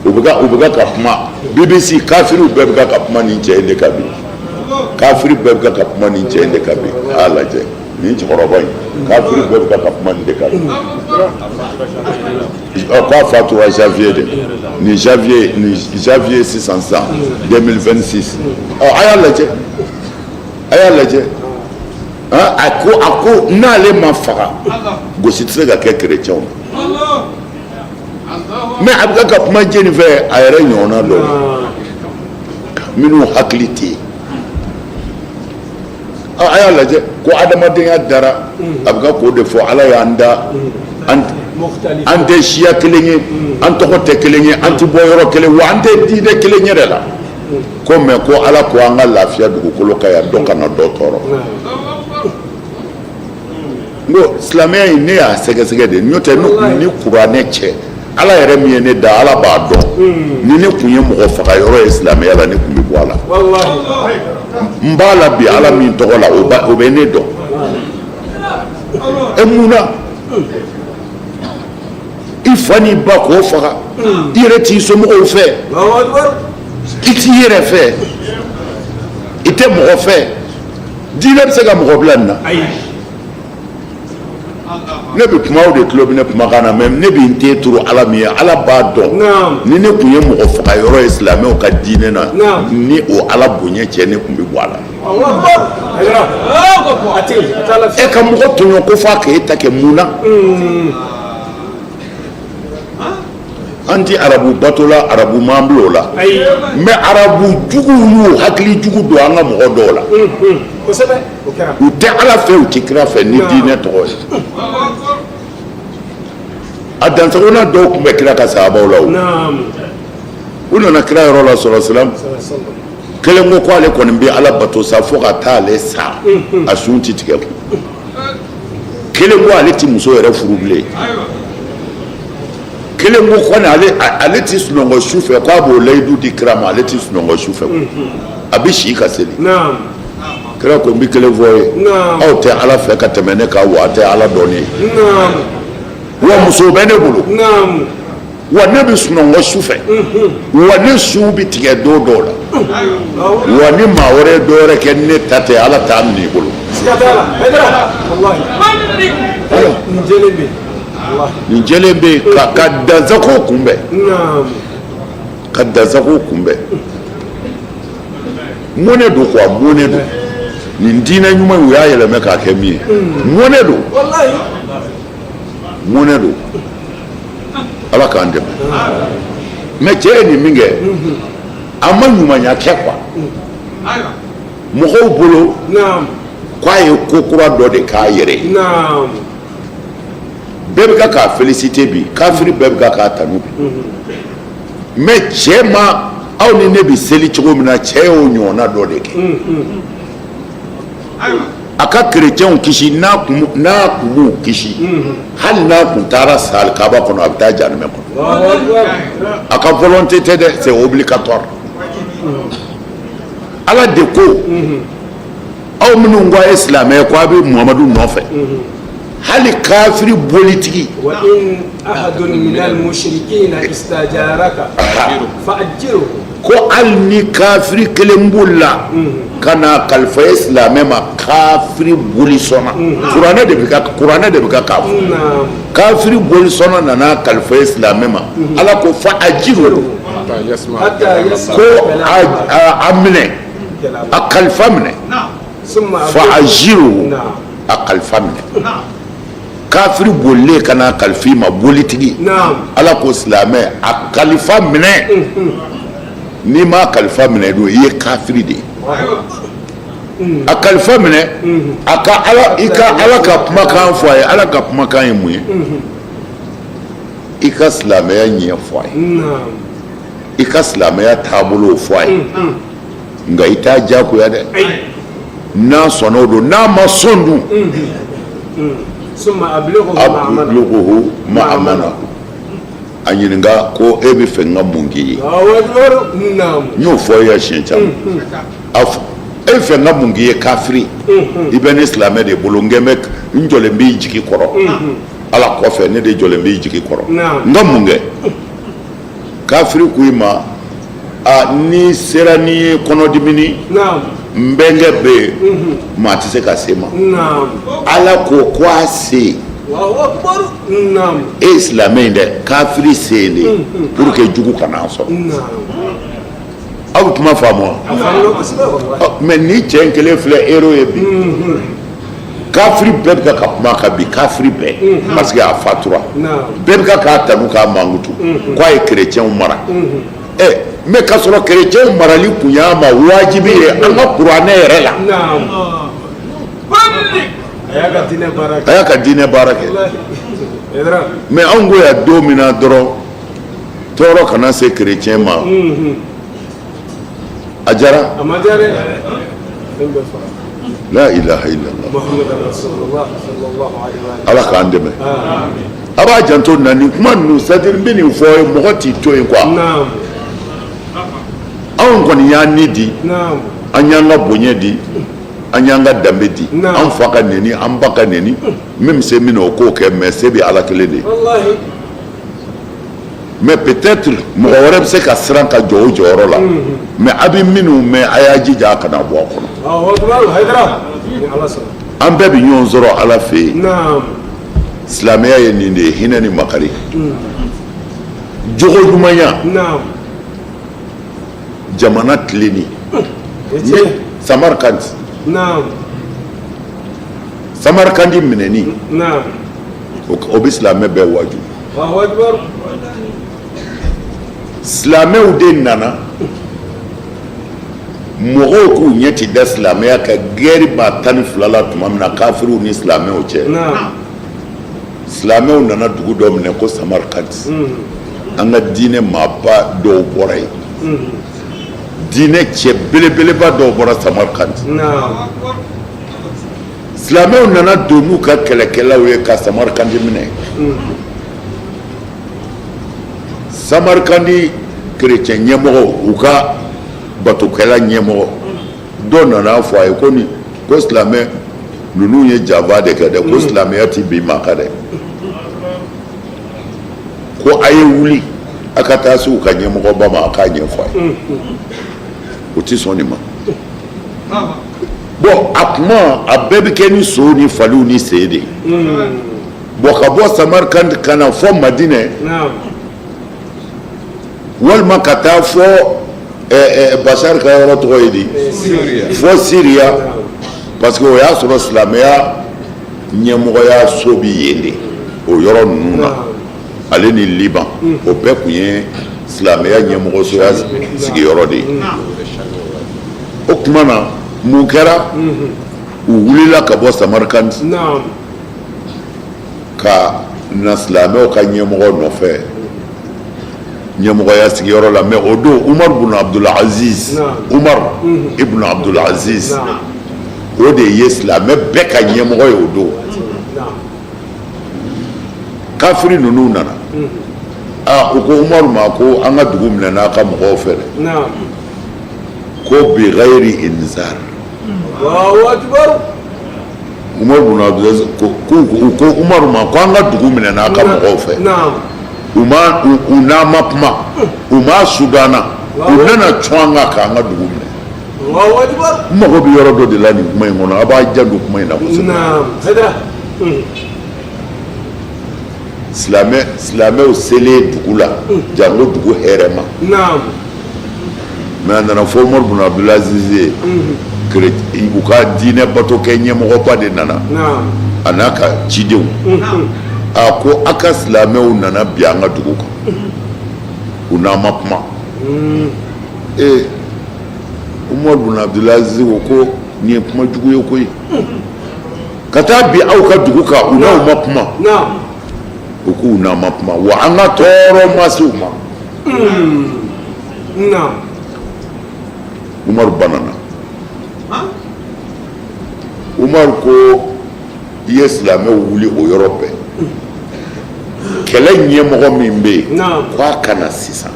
u bɛ ka kuma BBC, kafiriw bɛɛ bɛ ka kuma nin cɛ in de kan bi. Kafiri bɛɛ bɛ ka kuma nin cɛ in de kan bi. A y'a lajɛ, nin cɛkɔrɔba in, kafiri bɛɛ bɛ ka kuma nin de kan bi. Ɔ, k'a fatura janvier de, nin janvier, nin janvier sisan sisan 2026. Ɔ, a y'a lajɛ, a y'a lajɛ. A ko n'ale ma faga, gosi tɛ se ka kɛ kerecɛnw na. Mais a bɛ ka kuma jɛni fɛ, a yɛrɛ ɲɔgɔnna dɔw minnu hakili tɛ yen. A y'a lajɛ ko adamadenya dara, a bɛ ka k'o de fɔ: Ala y'an da, an tɛ siya kelen ye, an tɔgɔ tɛ kelen ye, an tɛ bɔ yɔrɔ kelen wa, an tɛ diinɛ kelen yɛrɛ la ko, mais ko Ala ko an ka lafiya dugukolo kan yan, dɔ kana dɔ tɔɔrɔ. N ko silamɛya in, ne y'a sɛgɛsɛgɛ de, n'o tɛ ni kuranɛ cɛ. Ala yɛrɛ min ye ne da, Ala b'a dɔn ni ne tun ye mɔgɔ faga yɔrɔ ye silamɛya la, ne tun bɛ bɔ a la. N b'a la bi Ala min tɔgɔ la, o bɛ ne dɔn. E mun na i fa n'i ba k'o faga, i yɛrɛ t'i somɔgɔw fɛ, i t'i yɛrɛ fɛ, i tɛ mɔgɔ fɛ? Diinɛ bɛ se ka mɔgɔ bila nin na? Ne bɛ kuma, aw de tulo bɛ ne kumakan na, mais ne bɛ n ten turu Ala min ye, Ala b'a dɔn ni ne tun ye mɔgɔ faga yɔrɔ ye silamɛw ka diinɛ na, ni o Ala bonya cɛ, ne tun bɛ bɔ a la. E ka mɔgɔ tɔɲɔ ko f'a k'e ta kɛ, mun na? An tɛ arabu bato la, arabu m'an bila o la, mais arabu juguw y'u hakili jugu don an ka mɔgɔ dɔw la. U tɛ Ala fɛ, u tɛ kira fɛ ni diinɛ tɔgɔ ye. A dansagona dɔw tun bɛ kira ka sahabaw la, o u nana kira yɔrɔ la sɔrɔ silam. Kelen ko k'ale kɔni bɛ Ala bato sa fo ka taa ale sa, a sun ti tigɛ kun. Kelen ko ale ti muso yɛrɛ furu bilen. Kelen ko kɔni ale ti sunɔgɔ su fɛ, k'a b'o layidu di kira ma, ale ti sunɔgɔ su fɛ, a bɛ si ka seli. Kira ko n bɛ kelen fɔ ye, aw tɛ Ala fɛ ka tɛmɛ ne kan, wa a tɛ Ala dɔn ne ye, wa muso bɛ ne bolo, wa ne bɛ sunɔgɔ su fɛ, wa ne su bɛ tigɛ don dɔw la, wa ni maa wɛrɛ ye dɔ wɛrɛ kɛ ne ta tɛ, Ala t'a minɛ i bolo. Nin jɛlen bɛ yen ka dansago kunbɛn, ka dansago kunbɛn. Mɔnɛ don quoi, mɔnɛ don. Nin diinɛ ɲuman in, u y'a yɛlɛmɛ k'a kɛ min ye, mɔnɛ don, mɔnɛ don. Ala k'an dɛmɛ. Mais cɛ ye nin min kɛ, a ma ɲumanya kɛ quoi mɔgɔw bolo, k'a ye ko kura dɔ de k'a yɛrɛ ye. Bɛɛ bɛ ka k'a féliciter bi, kafiri bɛɛ bɛ ka k'a tanu bi. Mais cɛ ma, aw ni ne bɛ seli cogo min na, cɛ y'o ɲɔgɔnna dɔ de kɛ. A ka kerecɛnw kisi, n'a kun m'u kisi, hali n'a kun taara sa alikaba kɔnɔ, a bɛ taa jahanamɛ kɔnɔ. A ka volonté tɛ dɛ, c'est obligatoire. Ala de ko aw minnu ko a ye silamɛ ye, ko a bɛ Muhamadu nɔfɛ, hali kafiri bolitigi, wa in ahadun minal mushrikina istajaraka fa ajirhu, ko hali ni kafiri kelen bolila ka na kalifa e silamɛ ma, kafiri bolisɔnna, kuranɛ de bɛ ka k'a fɔ, kafiri bolisɔnna nana kalifa e silamɛ ma, Ala ko fa ajirhu, ko a minɛ, a kalifa minɛ, fa ajirhu, a kalifa minɛ. Kafiri bolilen ka na kalifa i ma, bolitigi, Ala ko silamɛ a kalifa minɛ. N'i m'a kalifa minɛ dun, i ye kafiri de ye. A kalifa minɛ, a ka ala, i ka Ala ka kumakan fɔ a ye. Ala ka kumakan ye mun ye? I ka silamɛya ɲɛfɔ a ye, i ka silamɛya taabolo fɔ a ye, nka i t'a diyagoya dɛ. N'a sɔnna o don, n'a ma sɔn dun, ablighuhu ma'amana, a ɲininka ko e bɛ fɛ n ka mun k'i ye? N y'o fɔ i ye siɲɛ caman. A fɔ e bɛ fɛ n ka mun k'i ye? Kafiri, i bɛ ne silamɛ de bolo, n kɛ bɛ n jɔlen b'i jigi kɔrɔ. Ala kɔfɛ, ne de jɔlen b'i jigi kɔrɔ, n ka mun kɛ? Kafiri ko i ma, a n'i sera n'i ye kɔnɔdimini, n bɛnkɛ bɛ yen, maa tɛ se ka se ma. Ala ko ko a se e ye silamɛ in dɛ, kafiri se yen de pour que jugu kana a sɔrɔ. Aw bɛ kuma faamu wa? Mais ni cɛ in kelen filɛ héros ye bi, kafiri bɛɛ bɛ ka kuma kan bi, kafiri bɛɛ, parce que a fatura, bɛɛ bɛ ka k'a tanu k'a mankutu k'a ye kerecɛnw mara. Ɛ mais k'a sɔrɔ kerecɛnw marali kun y'a ma wajibi ye an ka kuranɛ yɛrɛ la. A y'a ka diinɛ baara kɛ. Mais anw ko yan, don min na dɔrɔn tɔɔrɔ kana se kerecɛn ma, a diyara. La ilaha illallah. Ala k'an dɛmɛ. A b'a janto na nin kuma ninnu, c'est à dire n bɛ nin fɔ ye, mɔgɔ t'i to yen quoi. Anw kɔni y'an ni di, an y'an ka bonya di, an y'an ka danbe di. An fa ka neni, an ba ka neni, min bɛ se min na, o k'o kɛ, mais se bɛ Ala kelen de ye. Mais peut-être mɔgɔ wɛrɛ bɛ se ka siran ka jɔ o jɔyɔrɔ la, mais a bɛ minnu mɛn, a y'a jija a kana bɔ a kɔnɔ. An bɛɛ bɛ ɲɔgɔn sɔrɔ Ala fɛ yen. Silamɛya ye nin de ye: hinɛ ni makari, jogo ɲumanya, jamana tilenni. Samarkand, Samarkandi minɛni, o bɛ silamɛ bɛɛ waaju. Silamɛw de nana, mɔgɔw k'u ɲɛ ti da silamɛya kan. Guerre ba 12 la tuma min na kafiriw ni silamɛw cɛ, silamɛw nana dugu dɔ minɛ ko Samarkand. An ka diinɛ maaba dɔw bɔra yen, diinɛ cɛ belebeleba dɔw bɔra Samarkand. Silamɛw nana don n'u ka kɛlɛkɛlaw ye ka Samarkandi minɛ. Samarkandi kerecɛn ɲɛmɔgɔ, u ka batokɛla ɲɛmɔgɔ dɔ nana fɔ a ye ko nin ko silamɛ ninnu ye janfa de kɛ dɛ, ko silamɛya ti bin maa kan dɛ, ko a ye wuli a ka taa se u ka ɲɛmɔgɔba ma, a k'a ɲɛfɔ a ye. O ti sɔn nin ma. Bon, a kuma a bɛɛ bɛ kɛ ni sow ni faliw ni sen de ye. Bon, ka bɔ Samarkand ka na fɔ Madinɛ, walima ka taa fɔ Bashar ka yɔrɔ tɔgɔ ye di, fɔ Siriya, parce que o y'a sɔrɔ silamɛya ɲɛmɔgɔya so bi yen de, o yɔrɔ ninnu na, ale ni Liban, o bɛɛ tun ye silamɛya ɲɛmɔgɔsoya sigiyɔrɔ de ye. O tuma na, mun kɛra? U wulila ka bɔ Samarkand ka na silamɛw ka ɲɛmɔgɔ nɔfɛ ɲɛmɔgɔya sigiyɔrɔ la. Mais o don, Umar ibn Abdul Aziz, Umar ibn Abdul Aziz, o de ye silamɛ bɛɛ ka ɲɛmɔgɔ ye o don. Kafiri ninnu nana, aa, u ko Umaru ma ko an ka dugu minɛ n'a ka mɔgɔw fɛ dɛ, ko bi ghayri inzar. Umaru ibn Abdul Aziz ko, u ko Umaru ma ko an ka dugu minɛ n'a ka mɔgɔw fɛ, u ma u n'an ma kuma, u ma sudan na, u nana cun an kan k'an ka dugu minɛ. N mago bɛ yɔrɔ dɔ de la nin kuma in kɔnɔ, a b'a janto kuma in na kosɛbɛ. Silamɛw selen dugu la, janko dugu hɛrɛma, mais a nana fɔ Umaru ibn Abdul Aziz ye, u ka diinɛ bato kɛ ɲɛmɔgɔba de nana, a n'a ka cidenw. A ko a ka silamɛw nana bi an ka dugu kan, u n'an ma kuma. Ee, Umaru ibn Abdul Aziz ko ko nin ye kuma jugu ye koyi, ka taa bi aw ka dugu kan, u n'aw ma kuma. U k'u n'an ma kuma, wa an ka tɔɔrɔ ma se u ma. Umaru banana. Umaru ko i ye silamɛw wuli o yɔrɔ bɛɛ, kɛlɛ ɲɛmɔgɔ min bɛ yen, k'a ka na sisan.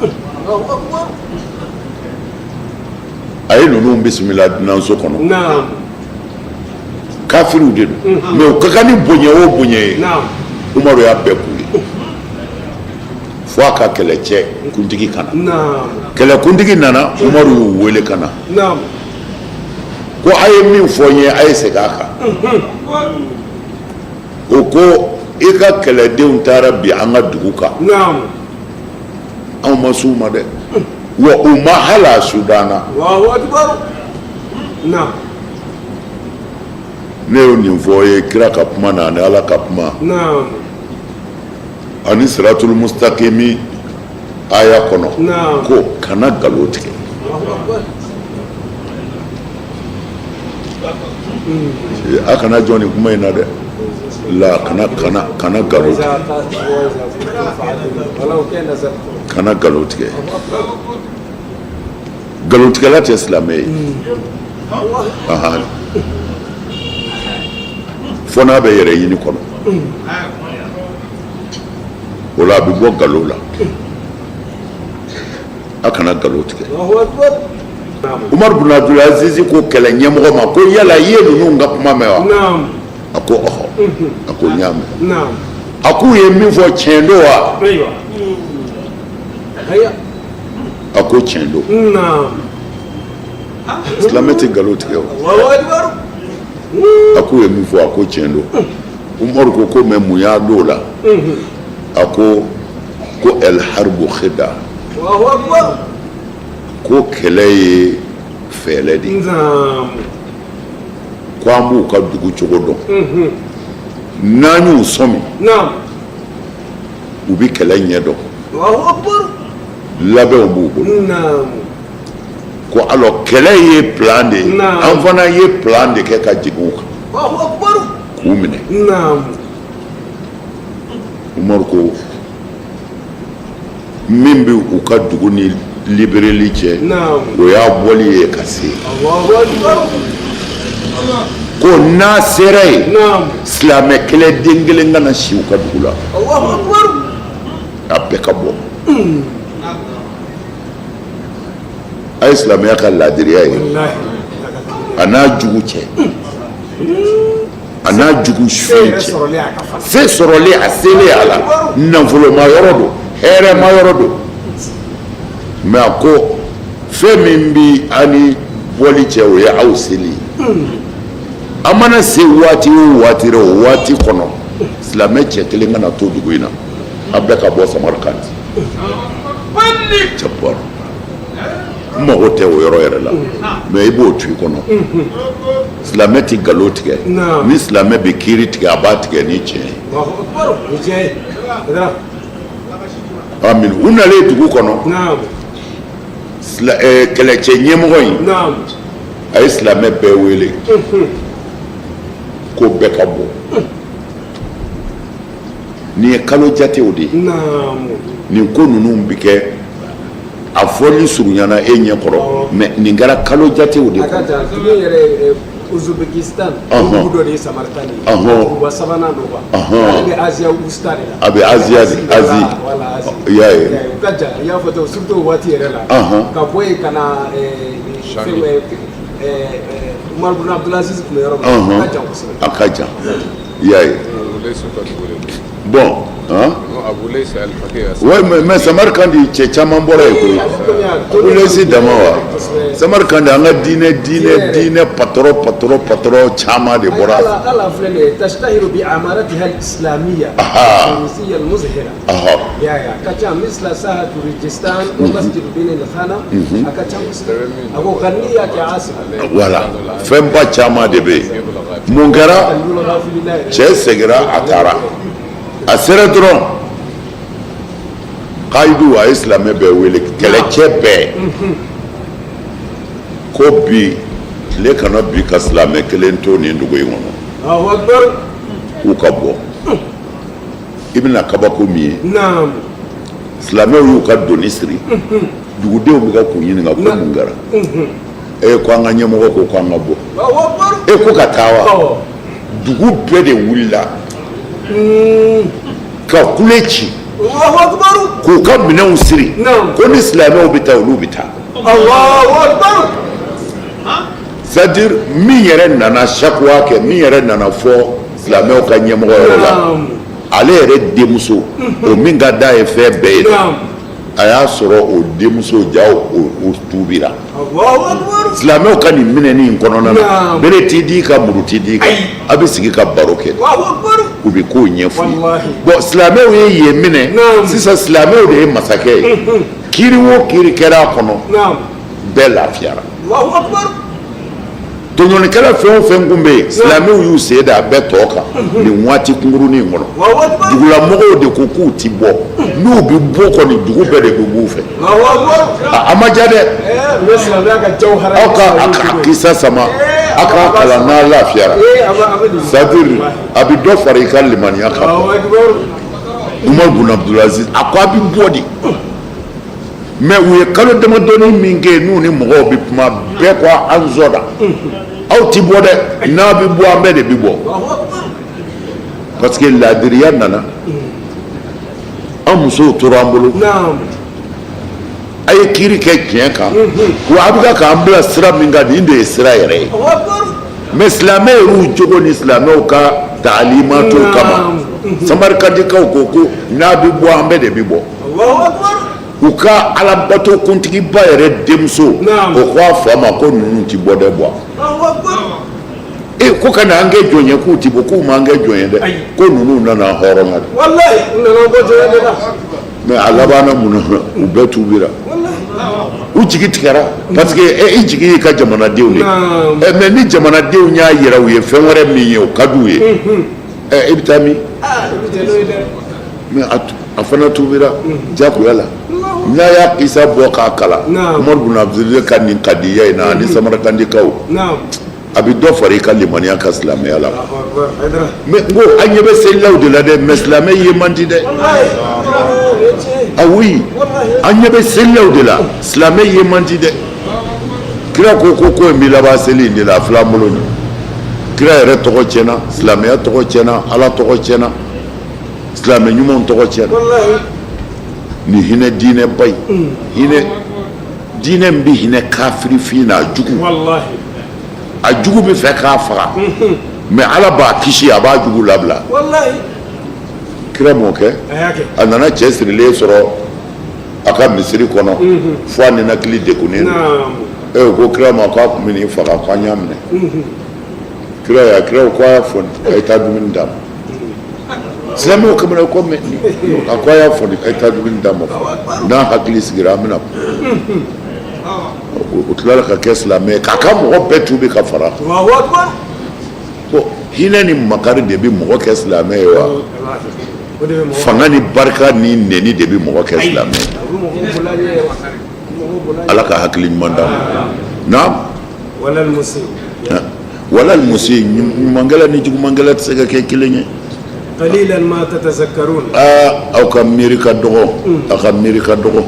A ye ninnu bisimila dunanso kɔnɔ. Kafiriw de don, mais u ka kan ni bonya o bonya ye, Umaru y'a bɛɛ k'u ye fo a ka kɛlɛcɛ kuntigi ka na. Kɛlɛkuntigi nana, Umaru y'u wele ka na, ko a ye min fɔ n ye, a ye segin a kan. O ko i ka kɛlɛdenw taara bi an ka dugu kan, anw ma s'u ma dɛ, wa u ma hali a sudan na. Ne y'o nin fɔ ye kira ka kuma na ani Ala ka kuma ani siratul mustakimi aya kɔnɔ, ko kana nkalon tigɛ. A kana jɔn nin kuma in na dɛ, la kana kana kana nkalon tigɛ, kana nkalon tigɛ. Nkalontigɛla tɛ silamɛ ye, fo n'a bɛ yɛrɛ ɲini kɔnɔ. O la a bɛ bɔ nkalon la. A kana nkalon tigɛ. Umaru bun Abdulaziz ko kɛlɛ ɲɛmɔgɔ ma ko yala i ye ninnu ka kuma mɛn wa? A ko ɔhɔ. A ko n y'a mɛn. A k'u ye min fɔ tiɲɛ don wa? A ko tiɲɛ don. Silamɛ tɛ nkalon tigɛ o. A k'u ye min fɔ, a ko tiɲɛ don. Umaru ko ko mais mun y'a don o la? A ko ko el harbu khida, ko kɛlɛ ye fɛɛrɛ de ye, ko an b'u ka dugu cogo dɔn, n'an y'u sɔmi, u bɛ kɛlɛ ɲɛ dɔn, labɛnw b'u bolo. Ko alors kɛlɛ ye plan de ye, an fana ye plan de kɛ ka jigin u kan k'u minɛ. Umaru ko min bɛ u ka dugu ni libéreli cɛ, o y'a bɔli ye ka se. Ko n'a sera yen, silamɛ kelen den kelen kana si u ka dugu la, a bɛɛ ka bɔ. A ye silamɛya ka laadiriya ye a n'a jugu cɛ, a n'a jugu su cɛ, se sɔrɔlen, a selen a la, nafoloma yɔrɔ don, hɛrɛma yɔrɔ don, mais a ko fɛn min bi an ni bɔli cɛ, o ye aw seli ye. An mana se waati o waati rɔ, o waati kɔnɔ, silamɛ cɛ kelen kana to dugu in na, a bɛɛ ka bɔ Samarikandi. Cɛ bɔra, n mago tɛ o yɔrɔ yɛrɛ la, mais i b'o to i kɔnɔ. Silamɛ tɛ nkalon tigɛ. Ni silamɛ bɛ kiiri tigɛ, a b'a tigɛ ni tiɲɛ ye. Amin. U nalen dugu kɔnɔ, kɛlɛcɛ ɲɛmɔgɔ in, a ye silamɛ bɛɛ wele ko bɛɛ ka bɔ. Nin ye kalo jatew de ye. Nin ko ninnu bɛ kɛ, a fɔli surunyana e ɲɛ kɔrɔ, mais nin kɛra kalo jatew de kɔnɔ. Ouzbékistan, dugu dɔ de ye Samarkand ye, duguba sabanan don quoi. Ale bɛ Asia Wusta de la. A bɛ Asia de, Asie. Voilà, Asie. I y'a ye. U ka jan, i y'a fɔ ten, surtout o waati yɛrɛ la. Ka bɔ yen ka na fɛn Umar ibn Abdulaziz tun bɛ yɔrɔ min na, a ka jan kosɛbɛ. A ka jan, i y'a ye. Bon, hein? Oui, mais Samarkandi cɛ caman bɔra yen koyi. Abu Laysi dama wa? Samarkandi, an ka diinɛ diinɛ diinɛ patron patron patron caman de bɔra. Ala filɛ nin ye, تشتهر بعمارتها الإسلامية الفارسية المزهرة. Ya ya, a ka ca مثل ساحة ريجستان ومسجد بين الخانة, a ka ca kosɛbɛ. A ko غنية كعاصمة. Voilà, fɛnba caman de bɛ yen. Mun kɛra? Cɛ seginna, a taara, a sera dɔrɔn, kayidu, a ye silamɛ bɛɛ wele, kɛlɛcɛ bɛɛ, ko bi tile kana bi ka silamɛ kelen to nin dugu in kɔnɔ, k'u ka bɔ. I bɛna kabako min ye, silamɛw y'u ka doni siri, dugudenw bɛ ka k'u ɲininka ko mun kɛra. E ko an ka ɲɛmɔgɔ ko k'an ka bɔ. E ko ka taa wa? Dugu bɛɛ de wulila ka kule ci k'u ka minɛnw siri, ko ni silamɛw bɛ taa, olu bɛ taa. C'est à dire, min yɛrɛ nana sakuwa kɛ, min yɛrɛ nana fɔ silamɛw ka ɲɛmɔgɔ yɔrɔ la, ale yɛrɛ denmuso, o min ka d'a ye fɛn bɛɛ ye, a y'a sɔrɔ o denmuso ja o tuubira silamɛw ka nin minɛni in kɔnɔna na. Bere t'i di ka, muru t'i di kan, a bɛ sigi ka baro kɛ, u bɛ kow ɲɛfɔ ye. Bon, silamɛw ye yen minɛ sisan, silamɛw de ye masakɛ ye. Kiiri o kiiri kɛra a kɔnɔ, bɛɛ lafiyara. Tɔɲɔnikɛla fɛn o fɛn kun bɛ yen, silamɛw y'u sen da a bɛɛ tɔ kan nin waati kunkurunin in kɔnɔ. Dugulamɔgɔw de ko k'u ti bɔ, n'u bɛ bɔ kɔni, dugu bɛɛ de bɛ b'u fɛ. A ma diya dɛ. Aw ka a kisa sama, a k'a kalan n'a lafiyara. C'est à dire, a bɛ dɔ fara i ka limaniya kan. Umar bun Abdulaziz a ko a bɛ bɔ de, mais u ye kalo damadɔni min kɛ, n'u ni mɔgɔw bɛ kuma, bɛɛ ko an zɔda, aw ti bɔ dɛ, n'a bɛ bɔ, an bɛɛ de bɛ bɔ, parce que laadiriya nana. An musow tora an bolo. A ye kiiri kɛ tiɲɛ kan, wa a bɛ ka k'an bila sira min kan, nin de ye sira yɛrɛ ye. Mais silamɛ yɛrɛw jogo ni silamɛw ka taalimatu kama, Samarikandikaw ko ko n'a bɛ bɔ, an bɛɛ de bɛ bɔ. U ka alabato kuntigiba yɛrɛ denmuso, o ko a fa ma ko ninnu ti bɔ dɛ. Bɔ e ko ka na an kɛ jɔn ye, k'u ti bɔ, k'u m'an kɛ jɔn ye dɛ, ko ninnu nana hɔrɔnya de. Mais a labanna mun na? U bɛɛ tuubira, u jigi tigɛra, parce que i jigi y'i ka jamanadenw de ye. Mais ni jamanadenw y'a yira u ye fɛn wɛrɛ min ye, o ka d'u ye, i bɛ taa min? Mais a fana tuubira jagoya la. N'a y'a kisa bɔ k'a kalan, Umaru bun Abdulaziz ka nin kadiya in na ani Samarikandikaw, a bɛ dɔ fara i ka limaniya kan silamɛya la. Mais n ko an ɲɛ bɛ selilaw de la dɛ, mais silamɛ ye man di dɛ. Ah oui, an ɲɛ bɛ selilaw de la, silamɛ ye man di dɛ. Kira ko ko ko in bɛ laban seli in de la, a filɛ an bolo nin. Kira yɛrɛ tɔgɔ tiɲɛna, silamɛya tɔgɔ tiɲɛna, Ala tɔgɔ tiɲɛna, silamɛ ɲumanw tɔgɔ tiɲɛna. Nin hinɛ diinɛba in, hinɛ diinɛ min bɛ hinɛ kafirifin na, a jugu, a jugu bɛ fɛ k'a faga, mais Ala b'a kisi, a b'a jugu labila. Kira m'o kɛ? A nana cɛ sirilen sɔrɔ a ka misiri kɔnɔ fo a ninakili degunnen don. E ko kira ma k'a tun bɛ n'i faga, k'an y'a minɛ. Kira y'a kira ko a y'a fɔ, a ye taa dumuni d'a ma. Silamɛw kamana ko mais a ko a y'a fɔ, a ye taa dumuni d'a ma, n'a hakili sigira, an bɛna. O tilala ka kɛ silamɛ ye, k'a ka mɔgɔ bɛɛ tuubi ka fara. Bon, hinɛ ni makari de bɛ mɔgɔ kɛ silamɛ ye wa? Fanga ni barika ni nɛni de bɛ mɔgɔ kɛ silamɛ ye? Ala ka hakili ɲuman d'an ma. Naam. Wala musi, ɲumankɛla ni jugumankɛla tɛ se ka kɛ kelen ye. Qalilan ma tatazakkarun. Aa, aw ka miiri ka dɔgɔ, aw ka miiri ka dɔgɔ.